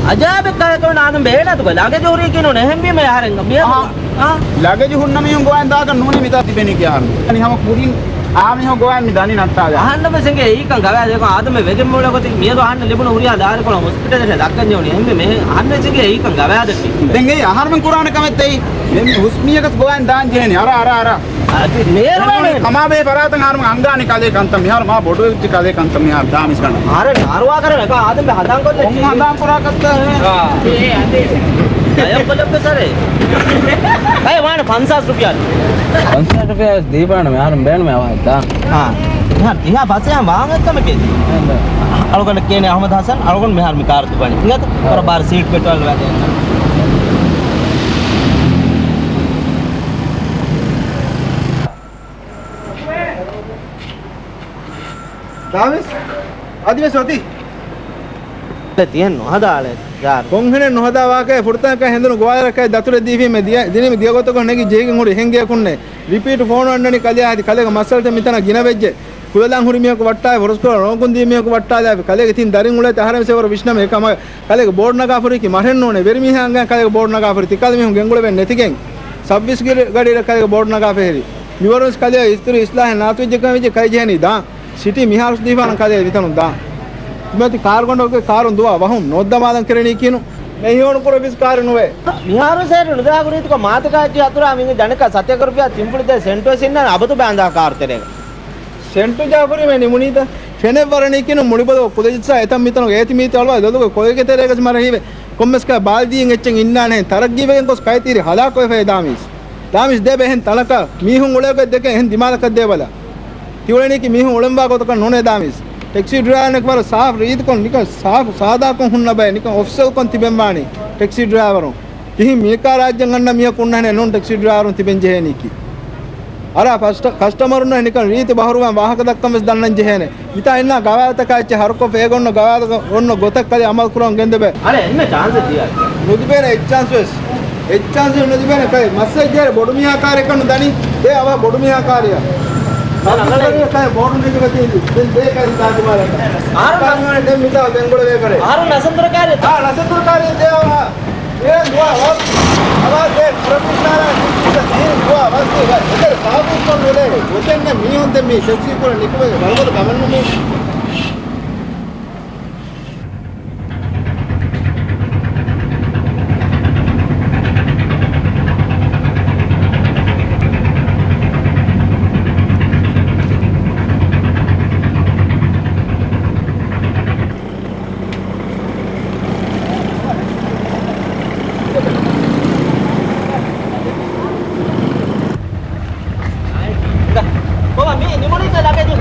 އަޖާބެއް ކަހަލަ އާދަމް ބޭނާތުގަ ލަގެޖު ހުރީ ކިނުން އެހެންވީމަ އަހަރެން. މިއަދު އާ. ލަގެޖު ހުންނަ މީހުން ގޮވާން ދާކަށް ނޫނީ މިތާ ތިބެނީ ކިޔާ ހަމަ. އަނި ހަމަ ކުރިން އާ މީހުން ގޮވާން މި ދަނީ ނައްޓާލާ. އަހަންނަށް ވެސް އެނގޭ އެއީކަން ގަވާއިދެއް. އާދަމެއް ވެގެން މިއުޅޭ ގޮތެއް މިއަދު އަހަންނަށް ލިބުނު ހުރިހާ ދާރިކޮޅަށް ހޮސްޕިޓަލަށް ދައްކަން ޖެހުނީ. އެހެންވެ މެ އަހަންނަށް ވެސް އެނގޭ އެއީކަން ގަވާއިދެއް. ދެން އެއީ އަހަރުމެން ކުރާނެ ކަމެއްތަ އެއީ؟ މި ހުސްމީއަކަސް ގޮވާން ދާން ޖެހޭނީ. އަރާ، އަރާ، އަރާ. އަދި ނޭރު ކަމާބެހޭ ފަރާތަށް އަހަރުމެން އަންގާނެ ކަލޭ ކަންތައް. މިހާރު މާ ބޮޑުވެއްޖެ ކަލޭ ކަންތައް މިހާރު ދާމިސް ގަނޑަ. އަހަރެން އަރުވާ ކަރަން އެކަ އާދަމް ހަނދާން ކޮށްލެއްޖެ. ކޮން ހަނދާން ކުރާ ކަންތައް؟ އާ. އެ ވާނެ ފަންސާސް ރުފިޔާ. ފަންސާސް ރުފިޔާ ދީފާނަ މިހާރު ބޭނުމޭ އަވަހަށް ދާ. އާ. މިހާރު ތިހާ ފަސޭހަ ވާހަކަ ކަމެކޭ. އެންދާ. އަޅުގަނޑަށް ކިޔަނީ އަޙްމަދު ޙަސަން. އަޅުގަނޑު މިހާރު މި ކާރު ތިބަނީ. އިނގޭތަ؟ ކޮރަ ބާރަ ސީޓް ބެލްޓް ވަޅުގަދަ. ދާމިސް، އަދިވެސް އޮތީ. ތިހެން ނުހަދާ އަޅެ ޔާރު. ކޮންހެނެއް ނުހަދާ ވާކައެއް ފުރަތަމަ ކައި ހެނދުނު ގޮވާލަރަކައި ދަތުރެއް ދީފީމޭ ދިޔަ، ދިނީމެ ދިޔަ ގޮތަކުން ނެގި ޖެހިގެން ހުރި އެހެން ގެޔަކުންނޭ. ރިޕީޓް ފޯނު އަންނަނީ ކަލޭ އަދި ކަލޭގެ މައްސަލަތައް މިތަނަށް ގިނަ ވެއްޖެ. ކުލަލާން ހުރި މީހަކު ވައްޓާލާ، ފޮރުސްކޮޅަށް ރޯންކުން ދިޔަ މީހަކު ވައްޓާލާ، ކަލޭގެ ތިން ދަރިން އުޅޭތީ އަހަރެން ވެސް އެވަރު ވިސްނަމޭ އެކަމަށް. ކަލޭގެ ބޯޑް ނަގާ ފުރީކީ މަށެއް ނޫނޭ، ވެރިމީހާ އަނގައިން ކަލޭގެ ބޯޑް ނަގާ ފުރި. ތިކަލޭ މީހުން ގެންގުޅެވެން ނެތިގެން ސަބްވީސް ގަޑިއިރަށް ކަލޭގެ ބޯޑް ނަގާ ފެހެރި. މިވަރުން ވެސް ކަލޭ އިސްތުރު އިސްލާހެއް ނާތުވެއްޖެ ކަމެއް ވެއްޖެ ކައި ޖެހެނީ ދާން. ސިޓީ މިހާރުސް ދީފާނަން ކަލޭ މިތަނުން ދާން. ތިމަތި ކާރުގަނޑުގެ ކާރުން ދުވާ ވަހުން ނޯއްދަމާލަން ކެރެނީ ކީނު. މެހިވަނު ކުރެވިސް ކާރު ނުވޭ. މިހާރު ސޭރު ނުދާ ގުރީތިކޮށް މާތަކާއްޗި އަތުރާ މިގެ ޖަނަކަ ސަތޭކަ ރުފިޔާ ތިންފުޅި ދޭ ސެންޓުވެސް އިންނާނެ އަބަދު ބާންދާ ކާރު ތެރޭގަ. ސެންޓު ޖާފަރީމެ ނިމުނީތަ؟ ފެނެއް ވަރަނީ ކިނު މުޅިބަދަލު ކުލަޖިއްސާ އެތަން މިތަނުގެ އޭތި މީތި އަޅުވާ ލޮލުގެ ކޮއެގެ ތެރޭގަސް މަރަހީވެ. ކޮންމެސް ކަ ބާލްދީއެއް އެއްޗެއް އިންނާނެހެން ތަރައްގީވެގެން ގޮސް ކައިތީރި ހަލާކުވެފައޭ ދާމީސް. ދާމީސް ދޭބެ އެހެން ތަނަކަށް މީހުން އުޅޭގޮތް ދެކެ އެހެން ދިމާލަކަށް ދޭބަލަ. ތިއުޅެނީކީ މީހުން އުޅެންވާ ގޮތަކަށް ނޫނޭ ދާމީސް. ޓެކްސީ ޑްރައިވަރުން އެކި ވަރަށް ސާފް ރީތިކޮށް ނިކަން ސާފު ސާދާކޮށް ހުންނަ ބައެއް ނިކަން އޮފިޝަލްކޮށް ތިބެންވާނީ ޓެކްސީ ޑްރައިވަރުން. ތިހިން މީކާ ރާއްޖެއަށް އަންނަ މީހަކު ހުންނަހެނެއް ނޫން ޓެކްސީ ޑްރައިވަރުން ތިބެން ޖެހޭނީކީ. އަރާ ފަސްޓަ-، ކަސްޓަމަރުންނަށް ނިކަން ރީތި ބަހުރުވާން ވާހަކަ ދައްކަން ވެސް ދަންނަން ޖެހޭނެ. މިތާ އިންނާ ގަވާއިދުތަކާ އެއްޗެއް ހަރުކޮށް ފޭގަ އޮންނަ ގަވާއިދު އޮންނަ ގޮތަށް ކަލޭ އަމަލު ކުރަން ގެންދެބޭ. އަޅެ އެންމެ ޗާންސެއް ދިޔަ. ނުދިބޭނެ އެއްޗާންސް ވެސް. އެއްޗާންސް ނުދިބޭނެ ކަލޭ. މައްސަލަ ޖެހޭ ބޮޑު މީހާ ކާރެއް ކަން ދަނީ. ދޭ އަވަހަށް ބޮޑު މީހާ ކާރިއަށް. ކަލޭ ބޯޑު ނެގި ވަތީ. ދެން ދޭ ކަލޭ ދާ ދިމާލަށް. އަހަރު ދެން މިތާ ދެން ގޮޅަވޭ ކަލޭ. އަހަރު ނަސަންދުރަ ކާރިއަށް. އާ ނަސަންދުރަ ކާރިއަށް ދޭ އަވަހަށް. އޭ ދުވާ ވަސް. އަވާ ދޭ ޕްރޮފެޝަނަލް އިންސްޓިޓިއުޝަން ދީ ދުވާ ވަސް. އެކަލޭ ސާބިތުކޮށް ނުލޭ. ގޮތެއް ނެތް މީހުން ދެން މީ ޓެކްސީ ކުރަން ނިކުމެގެ ވަރުގަދަ ކަމެއް ނޫން މީ. ކޮބާ މީ ނިމުނީތަ ލަގެޖު؟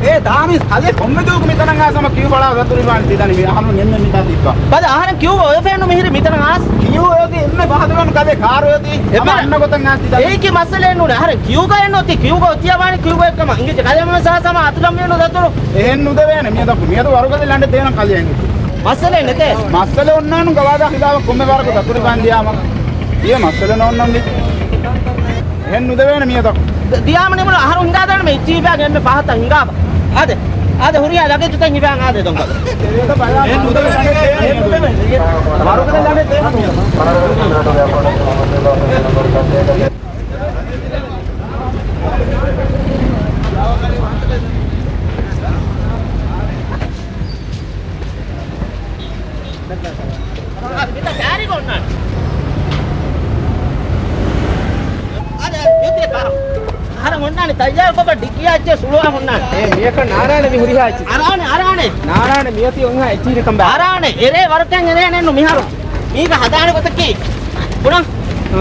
އޭ ދާމީސް ކަލޭ ކޮންމެ ދުވަހަކު މިތަނަށް އާސަމަ ކިޔޫ ފަޅާ ދަތުރިފާން ތިދަނީ މި އަހަރުން އެންމެ މިތާ ތިއްބާ. ބަލަ އަހަރެން ކިޔޫ އޮވެފައެއްނު މިހިރި މިތަނަށް އާސް. ކިޔޫ އޮތީ އެންމެ ފަހަތުގަނޑު ކަލޭ ކާރު އޮތީ. އެންމެ އަންނަ ގޮތަށް އާސް ތިދަނީ. އެއީކީ މައްސަލައެއް ނޫނޭ. އަހަރެން ކިޔޫގަ އެއްނު އޮތީ ކިޔޫގަ އޮތީ ވާނީ ކިޔޫގަ އެއްކަމަށް. އިނގިތި ކަލޭ މަ ސާސަމަ އަތުލަން މިޔަނު ދަތުރު. އެހެން ނުދެވޭނެ މިއަދަކު. މިއަދު ވަރުގަދަ ލަނޑެއް ދޭނަން ކަލޭ އެނގި. މައްސަލައެއް ނެތޭ. މައްސަލަ އޮންނާނު ގަވާދާ ހިލާފަށް ކޮންމެ ވަރަކު ދަތުރިފާން ދިޔާމަ. ދިޔަ މައްސަލަ ނޯންނަންވީ. އެހެން ނުދެވޭނެ މިއަދަކު. ދިޔާމަ ނިމުނު އަހަރު ހިނގާދާނަމޭ އިއްޗި ހިފާގެ އެންމެ ފަހަތަށް ހިނގާބަ. އާދެ. އާދެ ހުރިހާ ލަގެޖުތައް ހިފާން އާދެ ދޮންކަލު. އަހަރެން އޮންނާނެ ތައްޔާރު ކޮބަ ޑިއްކިއާ އެއްޗެއް ސުޅުވާ ހުންނާނެ. އޭ މިޔަކަށް ނާރާނެ މި ހުރިހާ އެއްޗެއް. އަރާނެ އަރާނެ. ނާރާނެ މިއޮތީ އޮންހާ އެއްޗިހިރިކަން ބާ. އަރާނެ އެރޭ ވަރުތެން އެރޭނެއްނު މިހާރު. މީގަ ހަދާނެ ގޮތަކީ. ބުނަ.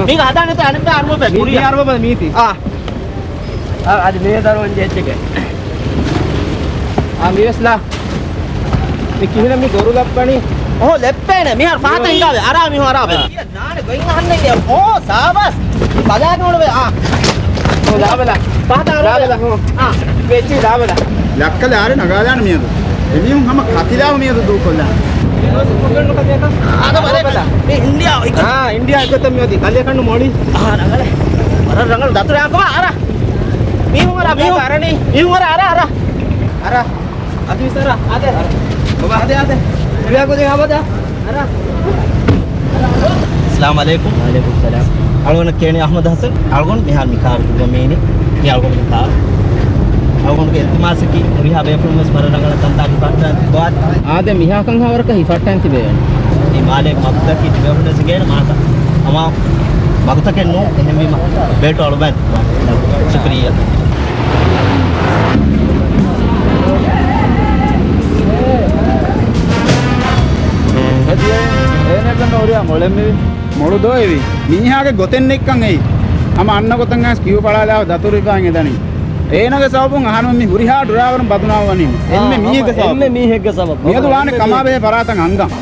މީގަ ހަދާނެ ގޮތަކީ އަނެއްބަ އަރުމަބެ މީ ކުރިޔަ. މީ އަރުމަބަ މީތި. އާ. އާ، އަދި މޭ ދަރުވަން ޖެއްޗެގެ. އާ، މިވެސް ލާ. މި ކިހިނެއް މި ދޮރު ލައްޕަނީ؟ އޯ، ލެއްޕޭނެ. މިހާރު ފަހަތަށް ހިނގާވެ. އަރާ މިހު އަރާ ބެ. ނާނެ ގޮތް އަހަންނެއް. އޯ، ސާބާސް. ބަލާގެ އުޅުވެ. އާ. އޯ، ލާބަލާ. ފަހަތަށް އަރުވެ. ލާބަލާ، ހޫ. އާ. ވެއްޗި ލާބަލާ. ލައްކަލެ އާރެ ނަގާލާނެ މިއަދު. އެމީހުން ހަމަ ކަތިލާ މިއަދު ދޫކޮށްލާނެ. އާދަ ބަލޭ. އިންޑިއާ އެއްގޮތަށް މިއޮތީ. ކަލޭ ކަންނު މޮޅި. އާ، ރަނގަޅެ. ވަރަށް ރަނގަޅު ދަތުރެއް އަންކަމާ އަރާ. މީހުން އަރާ، މީހުން. އަރަނީ. މީހުން އަރާ، އަރާ، އަރާ. އަރާ. އަދި ސަރ، އާދެ. ބަބާ، އާދެ، އާދެ. ރިޔާ ކުދި ހާބަދާ. އަރާ. އައްސަލާމު ޢަލައިކުމް. ވަޢަލައިކުމުއްސަލާމް. އަޅުގަނޑަށް ކިޔަނީ އަޙްމަދު ޙަސަން. އަޅުގަނޑު މިހާރު މި ކާރު ތިބަ މީނި. މި އަޅުގަނޑު މި ކާރު. އަޅުގަނޑުގެ އިލްތިމާސަކީ ހުރިހާ ބޭފުޅުން ވެސް ވަރަށް ރަނގަޅަށް ކަންތާކު ފައްޓަން ގޮވާތި. އާދެ، މިހާ ކަން ހާވަރަކަށް ހިފައްޓަން ތިބެވޭނެ. މި މާލޭގެ މަގުތަކީ ތިބޭފުޅުން ވެސް އިނގޭނެ މާތަ. ހަމަ މަގުތަކެއް ނޫން، އެހެންވީމަ ބެލްޓު އަޅުގަނޑު. ޝުކުރިއްޔާ. އެ ދިޔައީ އޭނައަކަށް ހުރިހާ މޮޅެއް މިވީ. މޮޅު ދޯ އެވީ. މީހާގެ ގޮތެއް ނެތްކަން އެއީ. ހަމަ އަންނަ ގޮތަށް އައިސް ކިޔޫ ފަޅާލާ ދަތުރު ހިފާ އެދަނީ. އޭނާގެ ސަބަބުން އަހަރުމެން މި ހުރިހާ ޑްރައިވަރުން ބަދުނާމް ވަނީ. އެންމެ އާ، މީހެއްގެ ހަމަ ސަބަބުން. އެންމެ މީހެއްގެ ސަބަބުން. މިއަދު ވާނެ ކަމާބެހޭ ފަރާތަށް އަންގަން.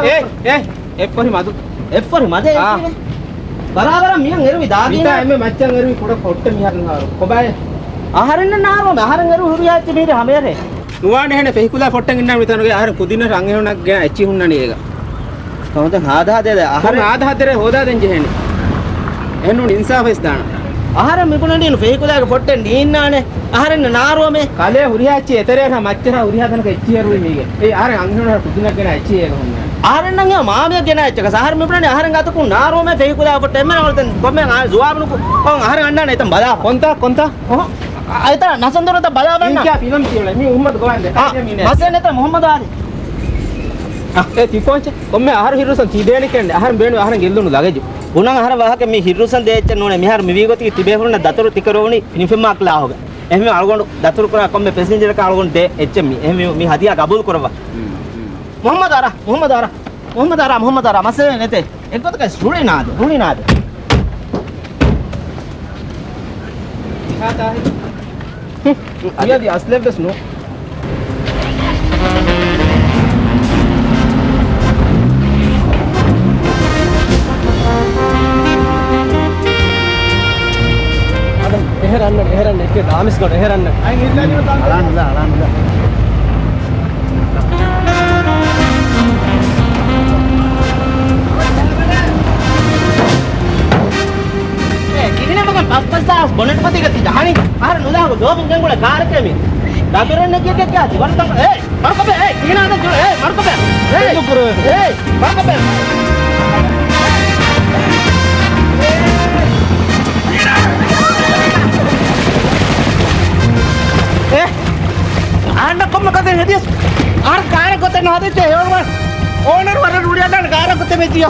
އޭ، އޭ، އެއްފަހި މަދު. އެއްފަހި މަދެއް އާ. އެއްޗެހި. ބަރާބަރަށް މިހެން އެރުވި ދާގީ މިތާ ނާ. އެންމެ މައްޗަށް އެރުވި ކުޑަ ފޮއްޓެއް މިހާރު ނާރު. ކޮބާއޭ؟ އަހަރެންނަށް ނާރުވަމޭ. އަހަރެން އެރު ހުރިހާ އެއްޗެއް މީރެ ހަމަޔަށޭ. ނުވާނެ އެހެނެއް ފެހިކުލާ ފޮއްޓެއް އިންނާ މިތާނުގެ އަހަރެން ކުދިންނަށް ރަނގަޅު ގެނަ އެއްޗިހި ހުންނަނީ އޭގަ. ހަމަ ދެން ހާދަ ހާދަ ދޭ އަހަރެން. ހާދަ ހާދަ ދޭ ހޯދާ ދެން ޖެހޭނެ. އެހެންނޫން އިންސާފެއް ދާނަ. އަހަރެން މިބުނަނީ ފެހިކުލާގެ ފޮއްޓެއް ނީންނާނެ. އަހަރެން ނާރުވަމޭ. ކަލޭ ހުރިހާ އެއްޗެއް އެތެރޭ މައްޗަށް ހުރިހާ ތަނަކަށް އެއްޗިހި އެރުވީ މީގެ. އޭ އަހަރެން އަންހެނުން ކުދިންނަށް ގެނަ އެއްޗިހި އޭގަ ހުންނާނެ. އަހަރެންނަށް މާމިޔަށް ގެނަ އެއްޗަކަސް އަހަރެން މިބުނަނީ އަހަރެން ގާތަކުން ނާރުވަމޭ ފެހިކުލާ ފޮއްޓެއް އެންމެ ރަނގަޅު ދެން ކޮންމެ އާ ޖުވާބު ނުކު. އޮން އަހަރެން އަންނާނެ އެތަން ބަލާ. ކޮންތާ ކޮންތާ؟ އޮހޮ. އަ، އެތަން ނަސަންދުރަތަ ބަލާ ވަންނަ. އިންކާ ފިލަމް ކިޔުނެ. މީ މުހައްމަދު ގޮވާންދެ. އާ، މީނެ. މަސޭނެތަ މުހައްމަދު އާދި. އަ، އޭ ތި ކޯންޗެ؟ ކޮންމެ އަހަރު ހިރުސަން ތީ ދޭނެ ކެންޑެ. އަހަރެން ބޭނު އަހަރެން ގެއްލުނު ލަގެޖު. ބުނަން އަހަރެން ވާހަކަ މީ ހިރުސަން ދޭ އެއްޗެއް ނޫނެ. މިހާރު މިވީ ގޮތީ ތިބޭފުޅުންނަށް ދަތުރު ތިކަރުވުނީ ފިނިފިންމާ ކްލާހުގަ. އެހެންވެ އަޅުގަނޑު ދަތުރު ކުރާ ކޮންމެ ޕެސެންޖަރަކަށް އަޅުގަނޑު ދޭ އެއްޗެއް މީ. އެހެންވެ މި ހަދިޔާ ގަބޫލު ކުރައްވާ. މުހައްމަދު އަރާ، މުހައްމަދު އަރާ، މުހައްމަދު އަރާ، މުހައްމަދު އަރާ، މައްސަލައެއް ނެތޭ. އެއްގޮތަކަށް ރުޅި ނާދެ، ރުޅި ނާދެ. ހު، މިއަދި އަސްލެއްވެސް ނޫން. އަދަ އެހެރަންނަ، އެހެރަންނަ، އެކެ ދާމިސް ގަޑު އެހެރަންނަ. އަޅާނުލާ، އަޅާނުލާ. އޭ، ކިހިނެއް މަގަން ފަސް ފަސް ދާސް ބޮނެޓް ފަތީގަ ތި ޖަހަނީ؟ އަހަރެން ނުލާހަގު ދޯބިން ގެންގުޅޭ ކާރެކޭ މީ. ދަތުރެއް ނެތް ކިޔަކޭ ކިޔާ ތި ވަރުތަން. އޭ، މަރުކޮބެ، އޭ، ކިހިނާ ދެން ޖުޅެ، އޭ، މަރުކޮބެ. އޭ، މަރުކޮބެ. އޭ، އަހަންނަށް ކޮންމެ ކަތެއް ހެދިޔަސް؟ އަހަރެން ކާރެއް ގޮތެއް ނުހަދައްޗޭ ހެޔޮނުވާ. އޯނަރު ވަރަށް ރުޅިއަންނާނެ ކާރަށް ގޮތެއް މެއްޗިޔޯ.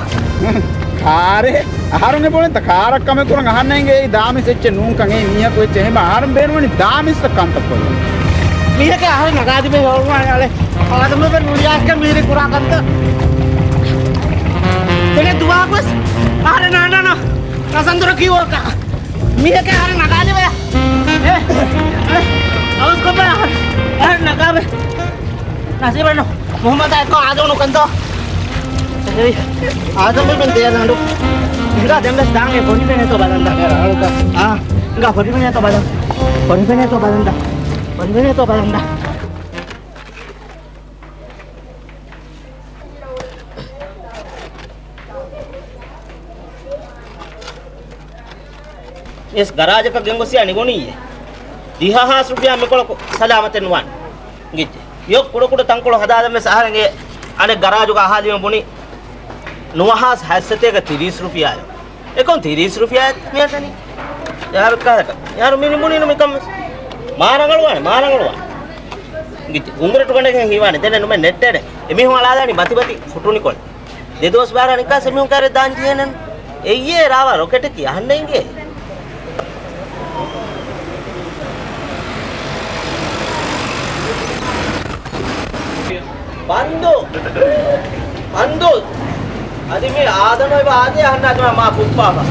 ކާރެއް؟ އަހަރުން އެބުނެތަ ކާރަށް ކަމެއް ކުރަން އަހަންނަށް އެނގޭ އެއީ ދާމިސް އެއްޗެއް ނޫންކަން އެއީ މީހަކު އެއްޗެއް. އެހެންވެ އަހަރުން ބޭނުންވަނީ ދާމިސްތައް ކަންތައް ކޮށްލަން. މީހަކަށް އަހަރެން ނަގާދިބޭ ހެޔޮނުވާނެ އަޅެ. އާދަމެވެ ނުޅިއާސްކަން މީރި ކުރާ ކަންތައް. ދެނެ ދުވާކުވެސް އަހަރެން ނާންނާނަ ކަސަންދުރަ ކީއްވަކަ. މީހަކަށް އަހަރެން ނަގާލެވެ. އޭ، އަވަސްކޮށްބަ އަހަރެން ނަގާވެ. ނަސީބެއްނު. މުހައްމަދާ އެއްކޮށް އާދަމު ނުކަންތޯ. އޭ، އާދަމު މި ދޭ ދަނޑު. ހިނގާ ދެންވެސް ދާން އެ ފޮށިފެނޭތޯ ބަލަންތަ. އާ، ހިނގާ ފޮށިފެނޭތޯ ބަލަން. ފޮށިފެނޭތޯ ބަލަންތަ. ފޮށިފެނޭތޯ ބަލަންތަ. އެސް ގަރާޖަކަށް ގެންގޮސް އަނިގޮނީއޭ. ދިހަހާސް ރުފިޔާ މިކޮޅަކު ސަލާމަތެއް ނުވާނެ. ގިއްޖެ. ޔޯ ކުޑަކުޑަ ތަންކޮޅު ހަދާލަން ވެސް އަހަރެންގެ އަނެއް ގަރާޖުގަ އަހާލިމަ ބުނި ނުވަހާސް ހަތްސަތޭކަ ތިރީސް ރުފިޔާއެއް. އެކަމް ތިރީސް ރުފިޔާއެއް މިއަށް ދަނީ. ޔާރު ކާލަކަށް. ޔާރު މި ނިމުނީނު މިކަން ވެސް. މާ ރަނގަޅުވާނެ، މާ ރަނގަޅުވާނެ. ގިއްޖެ. އުނގުރެ ޓުގަނޑެއް ހީވާނެ. ދެނެއް ނުމެ ނެއްޓޭނެ. އެމީހުން އަޅާލާނީ ބަތިބަތި ފުޓުނިކޮޅެއް. ދެދުވަސް ބާރަ ނިކާސް މީހުން ކާރެއް ދާން ޖެހޭނެން. އެއްޔޭ ރާވާ ރޮކެޓަކީ އަހަންނަށް އިނގޭ. ބަންދު! ބަންދު! އަދި މި އާދަނު އެބަ އާދޭ އަހަންނާ ދިމާ މާ ކުއްޕާފަ.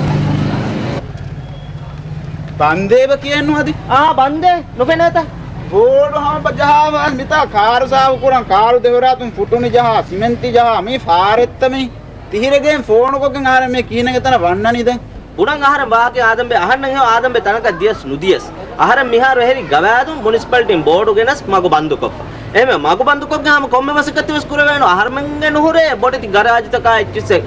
ބަންދޭ އެބަ ކިޔެއްނު އަދި؟ އާ، ބަންދޭ ނުފެނޭތަ؟ ބޯޑު ހަމަ ޖަހާފަ މިތާ ކާރު ސާފު ކުރަން، ކާރު ދެހުރާތުން ފުޓުނި ޖަހާ، ސިމެންތި ޖަހާ، މީ ފާރެއްތަ މީ؟ ތިހިރެގެން ފޯނުކޮށްގެން އަހަރެން މި ކިހިނެއްގެ ތަނަށް ވަންނަނީ ދެން؟ ބުނަން އަހަރެން ވާހަކަ އާދަމްބެ އަހަންނަށް ހެޔޮ އާދަމްބެ ތަނަކަށް ދިޔަސް ނުދިޔަސް. އަހަރެން މިހާރު އެހެރީ ގަވާއިދުން މުނިސިޕަލިޓީން ބޯޑު ގެނަސް މަގު ބަންދުކޮށްފަ. އެހެންވެ މަގު ބަންދުކޮށްގެން ހަމަ ކޮންމެ މަސައްކަތެއް ވެސް ކުރެވޭނު. އަހަރެމެންގެ ނުހުރޭ ބޮޑެތި ގަރާޖުތަކާ އެއްޗިއްސެއް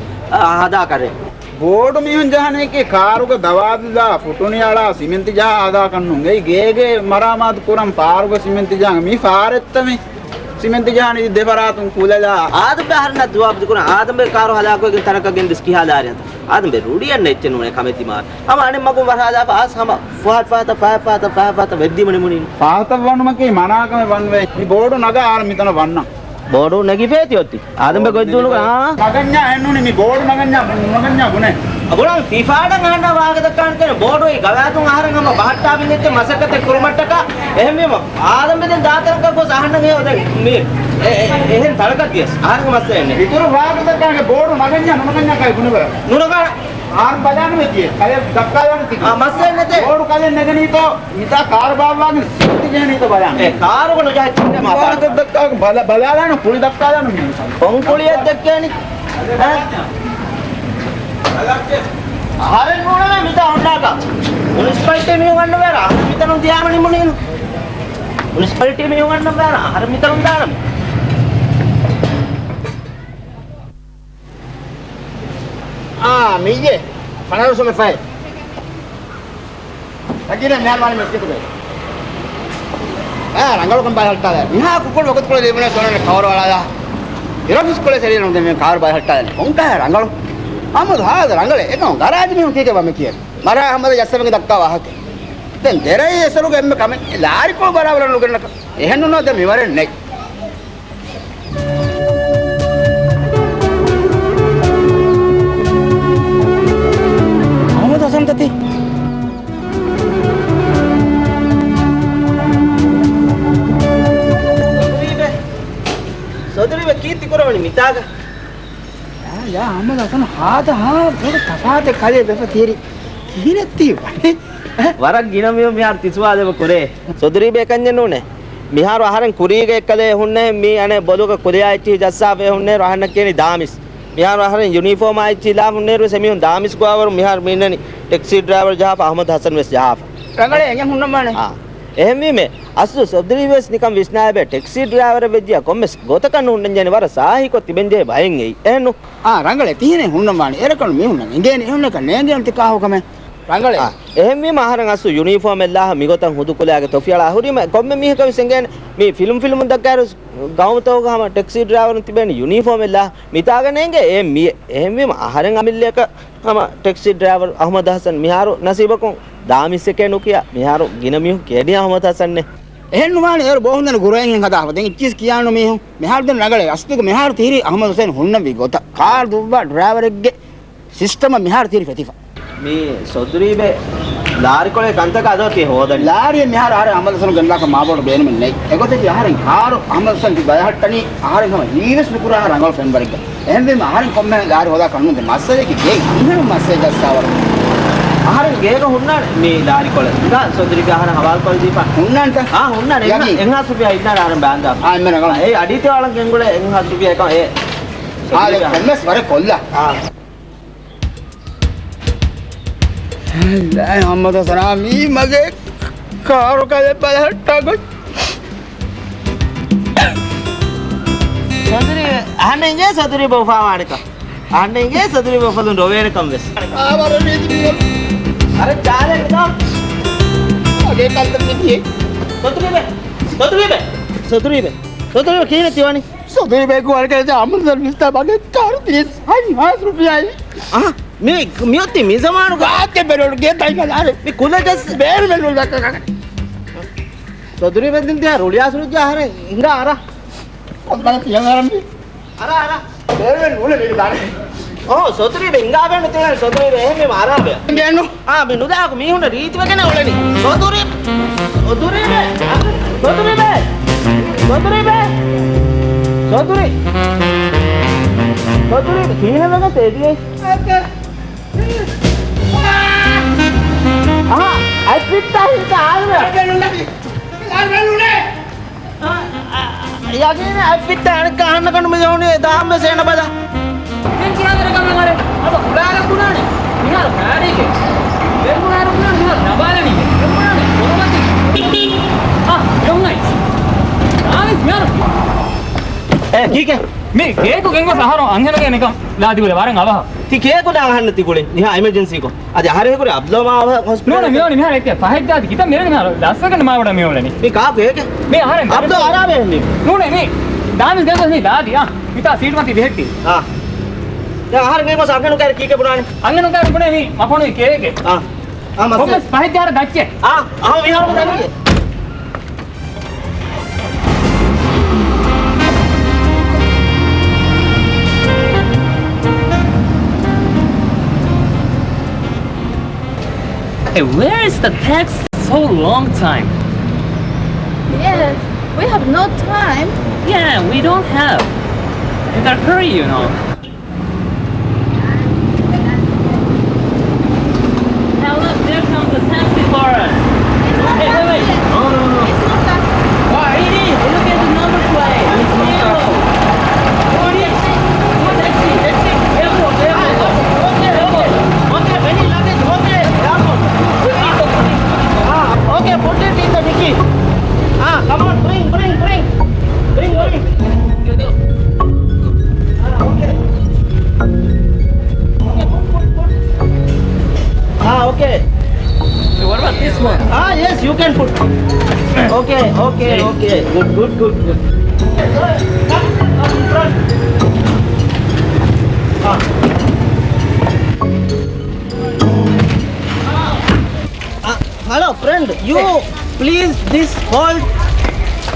ހަދާކަށެއް. ބޯޑު މީހުން ޖަހަނީކީ ކާރުގެ ދަވާދުލާ ފުޓުނި އަޅާ ސިމެންތި ޖަހާ ހަދާކަށްނު. އެއީ ގޭގެ މަރާމާތު ކުރަން ފާރުގެ ސިމެންތި ޖަހަން. މީ ފާރެއްތަ މީ؟ ސިމެންތި ޖަހަނީ ދެފަރާތުން ކުލަލާ. އާދަމްބެ އަހަރެންނަށް ޖަވާބު ދެކުރަން. އާދަމްބެ ކާރު ހަލާކުވެގެން ތަނަކަށް ގެންދިޔަސް ކިހާ ލާރިއަތަ؟ އާދަމްބެ ރުޅިއަންނަ އެއްޗެއް ނޫނޭ ކަމެއް ދިމާވަރު. ހަމަ އަނެއް މަގުން ވަރަށް ހަދާފަ އަސް ހަމަ ފަހަތް ފަހަތަށް ފަހަތް ފަހަތަށް ފަހަތް ފަހަތަށް ވެއްދީމަ ނިމުނީ. ފަހަތަށް ވަނުމަކީ މަނާކަމެއް ވަންވޭ. މި ބޯޑު ނަގާ އަހަރެން މިތަނަށް ވަންނަން. ބޯޑު ނެގިފޭތި އޮތީ. އާދަމްބެ ގޮތްދޫނުގަ، އާ. ނަގަންޏާ އެއްނޫނީ މި ބޯޑު ނަގަންޏާ، ނަގަންޏާ ބުނޭ. އަބުރާން ތި ފާޑަން އަހަންނާ ވާހަކަ ދައްކާނެ ކަން ބޯޑުއި ގަވާއިދުން އަހަރެން ހަމަ ބަހައްޓާ ބިންދެއްޗެއް މަސައްކަތެއް ކުރުމަށްޓަކާ. އެހެންވީމަ އާދަމްބެ ދެން ދާތަނަކަށް ގޮސް އަހަންނަށް ހެޔޮ ދެން މި އެ، އެ، އެހެން ތަނަކަށް ދިޔަސް އަހަރެންގެ މައްސަލައެއް ނެތް. އިތުރު ވާހަކަ ދައްކާނެ ބޯޑު ނަގަންޏާ ނުނަގަންޏާ ކައި ބުނެބަ. ނުނަގާނެ. އަހަރެން ބަލާނަމޭ ތިޔޭ. ކަލޭ ދައްކާލާނެ ތި. އާ، މައްސަލައެއް ނެތޭ. ބޯޑު ކަލޭ ނެގެނީތޯ. މިތާ ކާރު ބާއްވާގެން ސިމެންޓި ޖެހެނީތޯ ބަލާނަން. އެ ކާރުގަ ނުޖަހައްޗިންނޭ މާ ވާހަކަ ދައްކާ ބަލާ، ބަލާލާނަ ކުޅި ދައްކާލާނަ މީ. ކޮން ކުޅިއެއް ދެއްކޭނީ؟ އެ؟ އަހަރެން ނޫނެވެ މިތާ ހުންނާކަށް. މުނިސިޕަލިޓީ މީހުން އަންނަ ބޭރަށް އަހަރެން މިތަނުން ދިޔާމަ ނިމުނީނު. މުނިސިޕަލިޓީ މީހުން އަންނަ ބޭރަށް އަހަރެން މިތަނުން ދާނަމޭ. އާ، މިއްޔެ. ފަނަރަ ސުމެ ފައި. ތަކީނަ މިހާރު ވާނީ މެސްގެޓުގައި. އާ، ރަނގަޅުކަން ބަލަހައްޓާލާ. މިހާ ކުކުޅު ވަގުތުކޮޅެއް ލިބުނަސް ވަނަން ކަވަރު އަޅާލާ. އިރޮފިސް ކޮޅެއް ސެރިއެއް ނުދެން މި ކާރު ބަލަހައްޓާލާ. ކޮންކަހަ ރަނގަޅު. އަމަދު ހާދަ ރަނގަޅެއް. އެކަމު ގަރާޖު މީހުން ކީކޭ ވަމެ ކިޔޭ. މަރާ ހަމަދަ ޖައްސަމެގެ ދައްކާ ވާހަކަ. ދެން ދެރައި އެސަރުގެ އެންމެ ކަމެއް ލާރިކޮޅު ބަރާބަރަށް ނުގެންނަކަ. އެހެންނުނޯ ދެން މިވަރެއް ނެތް. އަހުމަދު ހަސަން ތަތި. ސޮދުރީބެ. ސޮދުރީބެ ކީއްތި ކުރަވަނީ މިތާގަ؟ ޔާ، ޔާ، އަހުމަދު ހަސަން ހާދަ ހާ ބޮޑު ތަފާތެއް ކަލޭ ވެފަ ތިރި. ކިހިނެއްތީ ވަނީ؟ ވަރަށް ގިނަ މީހުން މިހާރު ތި ސުވާލެއް ކުރޭ. ސޮދުރީބެ އެކަންޏެއް ނޫނޭ. މިހާރު އަހަރެން ކުރީގަ އެއްކަލޭ ހުންނޭ މީ އަނެއް ބޮލުގަ ކުލިޔާ އެއްޗިހި ޖައްސާފައި ހުންނޭރު އަހަންނަށް ކިޔަނީ ދާމިސް. މިހާރު އަހަރެން ޔުނީފޯމާ އެއްޗިހި ލާފަ ހުންނޭރު ވެސް އެމީހުން ދާމިސް ގޮވާވަރު މިހާރު މީންނަނީ ޓެކްސީ ޑްރައިވަރު ޖަހާފަ އަހުމަދު ހަސަން ވެސް ޖަހާފަ. ރަނގަޅޭ އެނގެން ހުންނަންވާނެ. އާ. އެހެންވީމެ، އަސްލު ސޮދުރީ ވެސް ނިކަން ވިސްނާއިބޭ ޓެކްސީ ޑްރައިވަރެއް ވެއްޖިޔާ ކޮންމެސް ގޮތަކަށް ނުހުންނަންޖެހޭނެ ވަރަށް ސާހިކޮށް ތިބެންޖެހޭ ބައެއް އެއީ. އެހެންނު؟ އާ، ރަނގަޅޭ ތިހެނެއް ހުންނަންވާނެ. އެރަކަށް މީހުންނަށް އެނގޭނެ އެހުންނަކަށް ނޭނގޭނެ ތި ކާހުކަމެއް. ރަނގަޅޭ. އާ، އެހެންވީމަ އަހަރެން އަސްލު ޔުނީފޯމެއް ލާހަ މިގޮތަށް ހުދުކުލައިގެ ތޮފިއަޅާ ހުރީމަ ކޮންމެ މީހަކަށް ވެސް އެނގޭނެ މީ ފިލުމް ފިލުމުން ދައްކާއިރު ގައުމުތަކުގަ ހަމަ ޓެކްސީ ޑްރައިވަރުން ތިބޭނެ ޔުނީފޯމެއް ލާ މިތާގަ ނޭނގޭ އެ މި އެހެންވީމަ އަހަރެން އަމިއްލައަކަށް ހަމަ ޓެކްސީ ޑްރައިވަރު އަހުމަދު ހަސަން މިހާރު ނަސީބަކުން ދާމިސްއެކޭ ނުކިޔާ މިހާރު ގިނަ މީހުން ކިޔަނީ އަހުމަދު ހަސަންނޭ. އެހެން ނުވާނެ އޭރު ބޯހުންދަނި ގުރައިން ހަދާފަ ދެން އިއްޗިސް ކިޔާނު މީހުން މިހާރު ދެން ރަނގަޅޭ އަސްލުގަ މިހާރު ތިހިރީ އަހުމަދު ހުސެން ހުންނަންވީ ގޮތަށް ކާރު ދުއްވާ ޑްރައިވަރެއްގެ ސިސްޓަމަށް މިހާރު ތިހިރީ ފެތިފަ. މި ސޮދުރީބެ ލާރިކޮޅެއް ކަންތަކާ ދޯ ތި ހޯދަނީ؟ ލާރިއެއް މިހާރު އަހަރެން އަހުމަދު ހަސަނު ގެންދާކަށް މާބޮޑު ބޭނުމެއް ނެތް. އެގޮތަކީ އަހަރެން ކާރު އަހުމަދު ހަސަން ތި ބަލަހައްޓަނީ އަހަރެން ހަމަ ހީވެސް ނުކުރާ ރަނގަޅު ފެންވަރެއްގަ. އެހެންވީމަ އަހަރެން ކޮންމެހެން ލާރި ހޯދާ ކަންނުން ދެ މައްސަލައަކީ ގޭގެ މީހުން މައްސަލަ ޖައްސާވަރު. އަހަރެން ގޭގަ ހުންނާނެ މި ލާރިކޮޅެއް. ހިނގާ ސޮދުރީބެ އަހަރެން ހަވާލުކޮށްލަދީފަ. ހުންނާންތަ؟ އާ، ހުންނާނެ. އެއްހާ، ޔަގީން. އެއްހާސް ރުފިޔާ ހިންނާނެ އަހަރެން ބާންދާ. އާ، އެންމެ ރަނގަޅު. އާ، އެ އަޑީތި އަޅަން ގެންގުޅޭ އެއްހާސް ރުފިޔާ އެކަން އޭ. އާ، ދެ ކޮންމެސް ވަރެއް ކޮށްލާ. އާ. އެ އަހުމަދު ހަސަނާ މީ މަގޭ ކާރު ކަލެ ބަލަހައްޓާ ގޮތް. ސޮދުރީ، އަހަންނަށް އިނގޭ ސޮދުރީ ބޯފާވާނެކަން. އަހަންނަށް އިނގޭ ސޮދުރީ ބޯފަލުން ރޮވޭނެކަން ވެސް. އާ، ވަރަށް ރީތި މީހުން. އަރެ ޗާލެއް ނިދާ. މަގޭ ކަންތައް މިދިޔަ. ސޮދުރީބެ. ސޮދުރީބެ. ސޮދުރީބެ. ސޮދުރީބެ ކިހިނެއް ތިވަނީ؟ ސޮދުރީބެ ކުއަރިކަލެ އަމުން ސަރވިސްތާ މަގޭ ކާރު ތިރީސް ހަތް ހާސް ރުފިޔާއި. އާ، މި، މިއޮތީ މި ޒަމާނުގަ. ގާތެ ބެރޮޑު ގޭ ތައި ކަލާރެ. މި ކުލަ ޖަސް. ބޭރު މެނު ދައްކަ ކަކަ. ސޮދުރީ ބެއްދިން ތިޔާ ރުޅިއާސުރު ޖާހަރެ ހިނގާ އަރާ. ކޮންބަލަ ތިޔަ އަރަން މި. އަރާ، އަރާ. ބޭރު މެނު ނޫނެ މީގެ ދާނެ. އޯ، ސޮދުރީ ބެ ހިނގާ ބޭނު ތިޔަ ސޮދުރީ ބެ އެހެން މި އަރާ ބެ. ގޭނު. އާ، މި ނުދާކު މީހުންނަށް ރީތިވެގެނެއް އުޅެނީ. ސޮދުރީ، ސޮދުރީ ބެ، ސޮދުރީ ބެ، ސޮދުރީ ބެ، ސޮދުރީ، ސޮދުރީ ބެ، ކިހިނެއް ވެގެން ތޭދިޔޭ؟ އަހާ، އަތް ފިއްތާ ހިނގާ އާދަމެ. ޔަގީން އަތް ފިއްތާ އަނެއްކާ އަހަންނަކަށް ނު މި ޖެހުނީ ދާމް ވެސް އޭނަ ބަލަ. ދެން ކިހާ ވަރަކަށް އަބަ ކުޑާރަށް ބުނާނެ. މިހާރު ކާރީގެ. ދެން ބުނާރު ބުނާނެ މިހާރު ނަބާލަނީ. ދެން ބުނާނެ ކޮންމަތި. އާ، ޔޮން އައިސް. ދާނީސް މިހާރު. އޭ، ކީކޭ؟ މި ކޭކު ގެންގޮސް އަހަރު އަންހެނުގެ ނިކަން ލާދިގުޅެ ވަރަށް އަވަހަށް. ތި ކޭކު ދާ އަހަންނަށް ތި ގުޅި. މިހާ އެމަޖެންސީކޮށް. އަދި އަހަރެ ހެކުރި އަބްދުލް މާ އަވަހަށް ހޮސްޕިޓަލް. ނޫނެ، މިއޮނި މިހާރު އެކެ ފަހެއްދާދި ކިތައް މިރެން މިހާރު ދަސްވެގެން މާ ވަޑަ މިއުޅެނީ. މި ކާކު އޭކެ؟ މި އަހަރެން ދާނީސް ގެންގޮސް މި ދާދި. އާ، މިތާ ސީޓު މަތި ބެހެއްޓީ. އާ. ދެން އަހަރެން ގެންގޮސް އަންހެނުން ކާރި ކީކޭ ބުނާނެ؟ އަންހެނުން ކާރި ބުނޭ މި މަފޮނުވި ކޭކެއް. އާ. އާ، މައްސަލަ. ކޮންމެސް ފަހެއްދާ ދައްޗެއް. އާ، އާ، މިހާރު ދަނީ. Hey, where is the taxi? So long time. Yes, we have no time. Yeah, we don't have. You gotta hurry, you know. Now look, there comes a taxi for us. Hey, wait, wait. No, no, no. Why? Look at the number plate. It's zero. What is? What taxi? Taxi. Airport, airport. Okay, okay. Okay, many luggage. Okay, airport. Ah, okay, put it in the dicky. Ah, come on, bring, bring, bring. Bring, bring. Ah, okay. Okay, put, put, put. Ah, okay. Hey, what about this one? Ah, yes, you can put. Okay, okay, okay. Good, good, good, good. Come, come in front. Ah. Ah, hello, friend. You please this hold.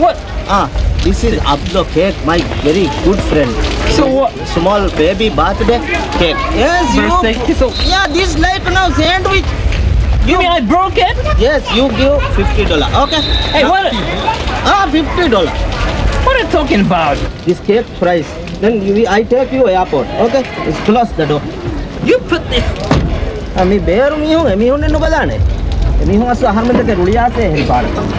What? Ah, this is Ablo cake, my very good friend. So what? Small baby birthday cake. Yes, you. Birthday cake, so yeah, this like now sandwich. You mean I broke it? Yes, you give fifty dollar. Okay? Hey, what? Ah, fifty dollar. What are you talking about? This cake price. Then you, I take you airport. Okay? It's close the door. You put this. އަ، މި ބޭރު މީހުން އެމީހުންނެއް ނުބަލާނެ. އެމީހުން އަސްލު އަހަރުމެންދެކެ ރުޅިއާސޭ އެހެން ފާޑަކަށް.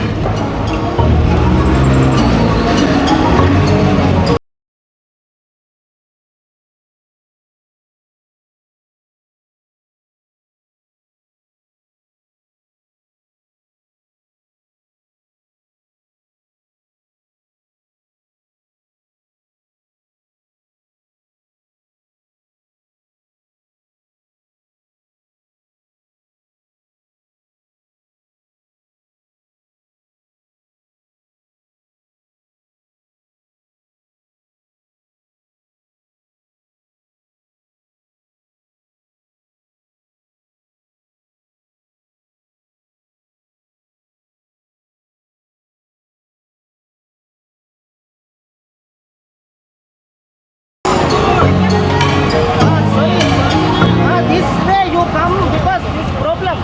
Ah, sorry, sorry. Ah, this way you come because this problem.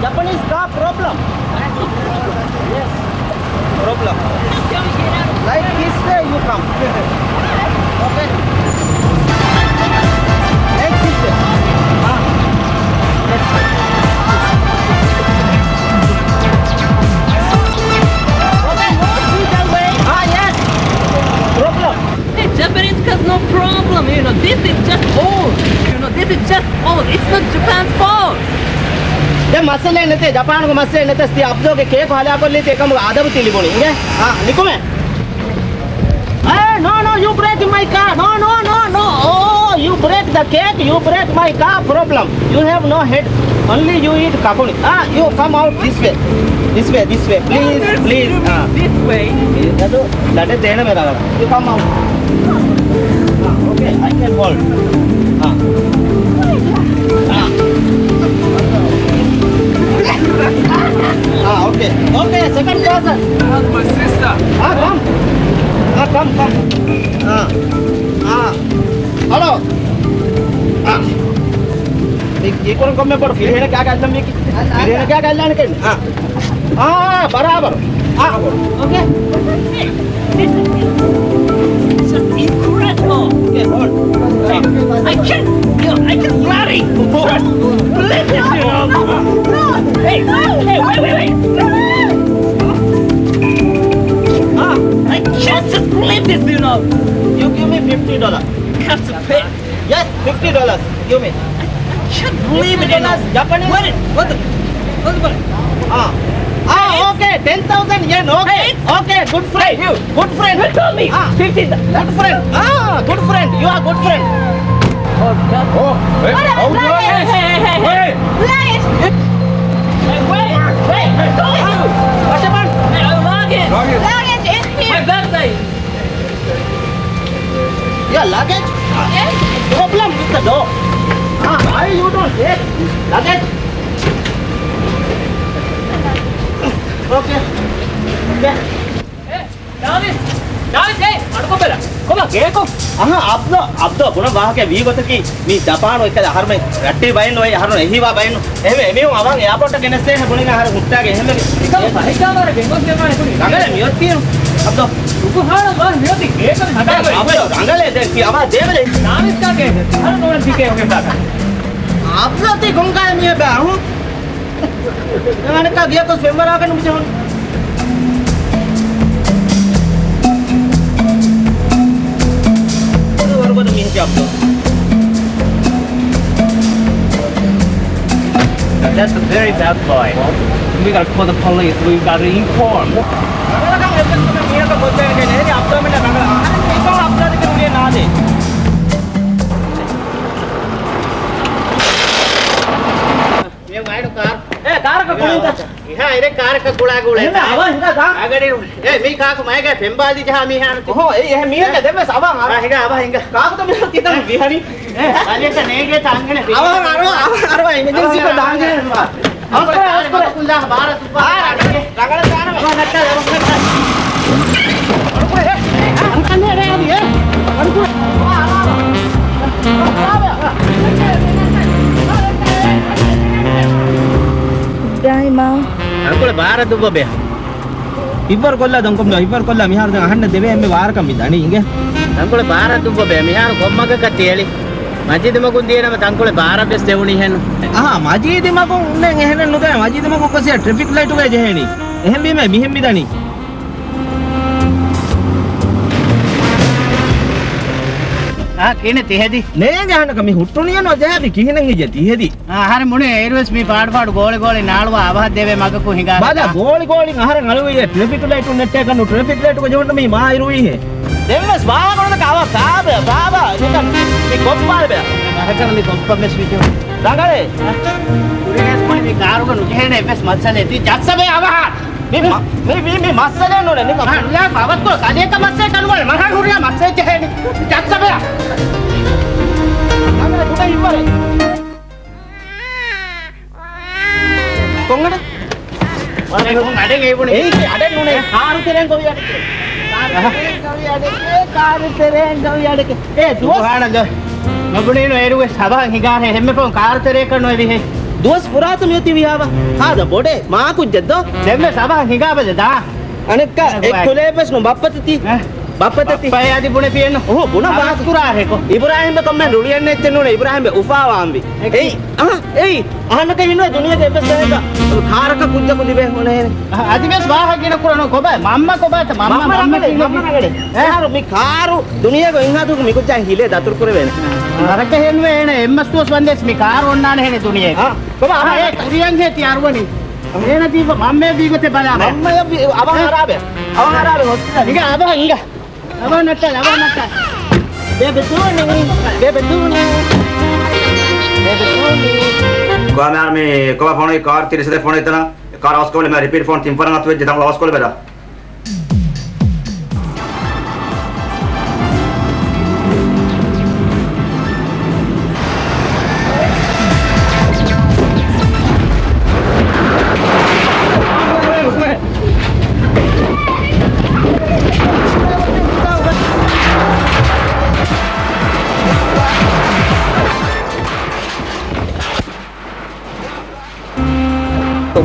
Japanese car problem. Yes. Problem. Like this way you come. Okay? Like this way. Ah. Yes. Okay, move to the way. Ah, yes. Problem. Hey, Japanese cars, no problem. You know, this is just old. You know, this is just old. It's not Japan's fault. ދެން މައްސަލައެއް ނެތޭ، ޖަޕާނުގެ މައްސަލައެއް ނެތަސް ތި އަބްދޯގެ ކޭކު ހަލާކޮށްލީތީ އެކަމުގެ އަދަބު ތި ލިބުނީ. އިނގޭ؟ އާ، ނިކުމޭ. Hey, no, no, you break my car. No, no, no, no. Oh, you break the cake, you break my car problem. You have no head. Only you eat ކަކުނި. Ah, you come out this way. This way, this way. Please, please. Ah. This way. އަދު ލަޑެއް ދޭނަމޭ ރަނގަޅަށް. You come out. Ah, okay, I can hold. Ah. Ah. Ah, okay. Okay, second person. That's my sister. Ah, come. Ah, come, come. Ah. Ah. Hello. Ah. މި ކީކުރަން ކޮންމެ ބޮޑު ފިރިހެނެއް ކާކަށް އައްލަން މީކީ؟ ފިރިހެނެއް ކާކަށް އައްލާނެ ކެން. އާ. އާ، ބަރާބަރު. އާ. Okay. It's just incredible. Okay, hold. Hey, I can't, you know, I can't bloody. Believe this, you know. Hey, hey, wait, wait, wait. Ah, I can't just believe this, you know. You give me fifty dollars. You have to pay. Yes, fifty dollars. You mean? I can't believe it, you know. Japanese? What? What the? What the? Ah. Ah, okay, ten thousand yen, okay. Hey, it's okay, good friend. Hey, you. Good friend. You told me. Ah. Fifty. Good friend. Ah, good friend. You are good friend. Oh, God. Oh, hey, luggage. Hey, hey, hey, hey. Wait. Luggage. Hey, wait, wait. I told you. What happened? Hey, uh, luggage. Luggage. Luggage in here. My backside. Your luggage? Yes. Problem with the door. Ah, why you don't take luggage? Okay. Okay. ނާވިސް! ނާވިސް! އޭ! އަޑުކޮށްބަލަ! ކޮބާ ގޭކޮށް؟ އަހަ، އަބްދޯ، އަބްދޯ، ބުނަން ވާހަކަ ވީ ގޮތަކީ، މީ ޖަޕާނު އެކަލަ އަހަރުމެން ރައްޓެހި ބައެއް ނުވޭ، އަހަރުން އެހީވާ ބައެއް ނޫން. އެހެންވެ، އެމީހުން އަވަހަށް އެއާޕޯޓަށް ގެނެސްދޭ ބުނިން އަހަރެން ހުއްޓާގެ އެހެންވެ. އެކަމަ ފަހެއްގާވާރަ ގެންގޮސް ދެވާނެ ކުރީ. ރަނގަޅޭ މިއޮތީ. އަބްދޯ. ސުބުހާނައްލާހް މިއޮތީ ގޭކަން ހަދާގޮތް. އަބްދޯ، ރަނގަޅޭ ދެން ތި އަވަހަށް ދޭބަލޭ. ނާވިސްގާގެ އަހަރެން ނޫނަން ތި ކޭ އޮކެއް ދާކަށް. އަބްދޯ ތި ކޮންކަހަލަ މީހެއް ބާ ހު؟ އަނެއްކާ ގިޔަކޮސް ފެންވަރާކަށް ނުބުޖެހުނު. ވަރުގަދަ މީހެކޭ އަބްދޯ. That's a very bad boy. We gotta call the police. We gotta inform. ރަނގަޅަކަށް އެއްވެސް ކަމެއް މީހަކަށް ކޮށްދޭނެ ނޭނގެ އަބްދޯ މެންނަށް ރަނގަޅަށް. އަހަރެން އެކަމަށް އަބްދޯ ދެކެ ނުލިޔެ ނާދޭ. މި ވައިޑު ކާރު. އޭ، ކާރަކަށް ގުޅިންތަ؟ އިހާ އިރެ ކާރަކަށް ގުޅާ ގުޅޭ. އެހެން އަވަ ހިނގާ ދާ. އަގަޑި. އޭ، މީ ކާކު މައިގަ ފެންބާލި ޖަހާ މީހާނު. އޮހޯ، އޭ، އެހެން މީހެއް ދެންވެސް އަވަ އަރާ. އާ، ހިނގާ، އަވަ ހިނގާ. ކާކުތަ މީހާ ކިތަން ވިހަރި؟ އޭ، ބަލިޔަކަށް ނޭނގޭތަ އަންހެނެއް ވިހަރި. އަވަ އަރުވާ، އަވަ އަރުވާ، އިމަޖެންސީ ކޮށް ދާން ޖެހޭ. އަވަ އަރުވާ، އަވަ އަރުވާ. ބާރަ ސުޕާ. ރަނގަޅަށް ދާނަމޭ. އަވަ ނައްޓާލެ، އަވަ ނައްޓާލެ. އިބްރާހިމާ. ތަންކޮޅެއް ބާރަށް ދުއްވަބޭ. ހިއްވަރު ކޮށްލާ ދޮންކޮށް މި، ހިއްވަރު ކޮށްލާ މިހާރު ދެން އަހަންނަށް ދެވޭ އެންމެ ވާރަކަށް މި ދަނީ އިނގޭ. ތަންކޮޅެއް ބާރަށް ދުއްވަބޭ. މިހާރު ކޮންމަގަކަށް ތި އެޅި؟ މަޖީދު މަގުން ދިޔަ ނަމަ ތަންކޮޅެއް ބާރަށް ވެސް ދެވުނީ ހެން. އަހާ، މަޖީދު މަގުން ދެން އެހެނެއް ނުދޭ. މަޖީދު މަގުން ކޮށް ސިޔާ ޓްރެފިކް ލައިޓުގައި ޖެހޭނީ. އެހެންވީމަ މިހެން މި ދަނީ. އާ، ކިހިނެއް ތި ހެދީ؟ ނޭނގެ އަހަންނަކަށް މި ހުއްޓުނިއެއް ނުޖެހޭ ކިހިނެއް ހިއްޔޭ ތި ހެދީ؟ އާ، އަހަރެން ބުނޭ އޭރުވެސް މީ ފާޑު ފާޑު ގޯޅި ގޯޅި ނާޅުވާ އަވަހަށް ދެވޭ މަގަކު ހިނގާ ބަލަ، ހިނގާ. ގޯޅި ގޯޅި އަހަރެން އަޅުވިއޭ ޓްރެފިކް ލައިޓު ނެއްޓޭކަށް ނޫން ޓްރެފިކް ލައިޓުގަ ޖެހުނު މީ މާ އިރުވީހޭ. ދެންވެސް ވާހަކަ ނުދައްކާ އަވަ ފާބެ، ފާބާ، ނިކަން މި ކޮއްޕާލެބެ. އަހަކަން މި ކޮއްޕަ މެސް ވިކެ. ރަނގަޅޭ. ކުރިނޭސް ބުނި މި ކާރުގަ ނުޖެހޭނެ އެއްވެސް މައްސަލައެއް ތި ޖައްސަބޭ އަވަހަށް. މި މަ-، މި، މި، މި މައްސަލައެއް ނޫނޭ ނިކަން. ހާ، ރުލާ ބަވަސްކޮޅު ކަލޭކަ މައްސަލައެއް ކަނުވާ މަހާ ހުރިޔާ މައްސަލައެއް ޖެހޭނެ. ޖައްސަބޭ. ރަނގަޅޭ ކުޑަ ހިއްވަރޭ. ކޮން އަޑެއް؟ އަޑެއް އެބުނީ. އެއީ އަޑެއް ނޫނޭ. ކާރު ތެރޭން ގޮވި އަޑެއް. ކާރު ތެރޭން ގޮވި އަޑެއް. ކާރު ތެރޭން ގޮވި އަޑެއް. އޭ، ދުވަސް. ސުބްހާނައްލާހް. ނުބުނީނު އޭރުވެސް ސަބަހަށް ހިނގާހޭ ހެންމެ ފަހުން ކާރު ތެރޭކަށް ނުވެވިހޭ. ދުވަސް ފުރާތަ މިއޮތީ ވީހާވާ. ހާދަ ބޮޑޭ މާކުއްޖެއްދޯ. ދެންވެސް ސަބަހަށް ހިނގާބަލަ ދާ. އަނެއްކާ އެއް ކުލައެއްވެސް ނު ބައްޕަތަ ތީ. އެ؟ ބައްޕަތަ ތީ. ބައްޕައޭ އަދި ބުނެފިއެއްނު. އުހު، ބުނަ ބާ. އަވަސް ކުރާހެކޮ. އިބުރާހިމް ކޮންމެ ރުޅިއެއްނެއްޗެއް ނޫނޭ. އިބުރާހިމް އުފާވާންވި. އެކި. އެއީ، އަހަ، އެއީ. އަހަންނަކަށް ހިނުވޭ ދުނިޔޭގެ އެއްވެސް ތަނެއްގަ ކާރަކަށް ކުއްޖަކު ލިބޭ ހުނެހެނެއް. އަ، އަދިވެސް ވާހަކަ ގިނަ ކުރަން ކޮބާ؟ މަންމަ ކޮބާތަ؟ މަންމަ، މަންމަ މަންމަ ރަނގަޅޭ، ކިން މަންމަ ރަނގަޅޭ. އެހާރު މި ކާރު ދުނިޔޭގަ އިންހާދުގަ މިކުއްޖާ ހިލޭ ދަތުރު ކުރެވޭނެ. ވަރަކަށް ހެންވޭ އޭނަ އެއްމަސް ދުވަސް ވަންދެސް މި ކާރު އޮންނާނެ ހެނެ ދުނިޔޭގަ. އާ، ކޮބާ އާ، އާ، އޭ ކުރިއަށް ހޭ ތި އަރުވަނީ. އޭނަ ދީފަ މަންމަޔަށް ވީގޮތެއް ބަލާބަ. މަންމަޔަށް ވީ، އަވަހަށް އަރާބެ. އަވަހަށް އަރާބެ ހޮސްޕިޓަލް. އިނގޭ އަވަހަށް އިނގޭ. އަވަހަށް ނައްޓާލަ، އަވަހަށް ނައްޓާލަ. ބޭބެ ދޫނީ، ބޭބެ ދޫނީ. ބޭބެ ދޫނީ. ކޮބާ މި ކޮބާ ފޯނު ކާރު ތިރީސް ފޯނު އިތަނަ. ކާރު އަވަސްކޮށްލެ މި ރިޕީޓް ފޯނު ތިން ފަރަން އަތުވެއްޖެ ތަން އަވަސްކޮށްލެ ބެލާ.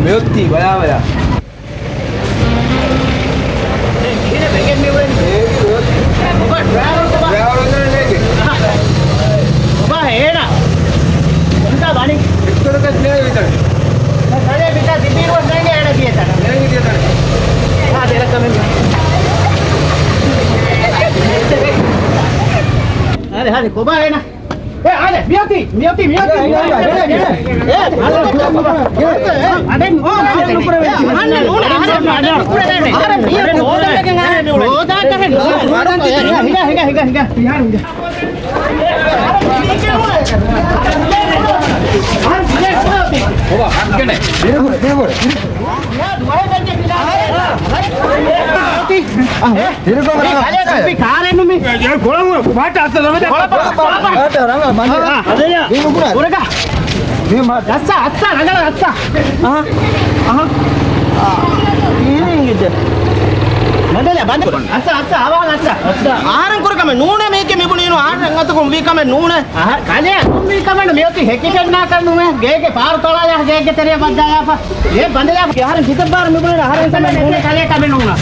މިއޮތީ ބަޔާބަޔާ. އެ، ކިހިނެއް ވެގެން މިއުޅެނީ؟ އޭގެ ރޯދު. އެ، އޮބާ ޑްރައިވަރު ކޮބާ؟ ޑްރައިވަރު އިންނަނީ ނޭނގެ. އަހަ. އޮބާ ހޭނާ. ކޮންތާ ވަނީ؟ އެއްކޮލަކަށް ނޭނގެ ވިތަން. ކަލޭ މިތާ ތިބީރުވަސް ނޭނގެ އޭނަ ދިޔަތަނަށް. ނޭނގެ ދިޔަތަނަށް. އާ، ދެރަކަމެން. ހާދެ، ހާދެ، ކޮބާ ހޭނާ؟ އޭ، އާދެ، މިއޮތީ، މިއޮތީ، މިއޮތީ. އޭ، އަދެ، އަހަންނަށް ނޫނޭ، އަހަންނަށް ނޫނޭ. ހިނގާ، ހިނގާ، ހިނގާ، ހިނގާ. އަހަރެން ކުރި ކަމެއް ނޫނޭ މީކެ މިބުނީނު އަހަރެން އަތުކުން ވީ ކަމެއް ނޫނޭ. އަހަ، ކަލޭ ކުރި ކަމެއް ނޫނޭ. މިއޮތީ ހެކި ފެންނާކަށް ނޫނޭ. ގޭގެ ފާރު ތޮޅާލާ ގޭގެ ތެރެއަށް ވައްދާޔާފަ. އޭ ބަނދެލާ އަހަރެން ކިތައް ބާރު މިބުނީނު އަހަރެން ކަމެއް ނޫނޭ. ކަލޭ ކަމެއް ނޫނާ.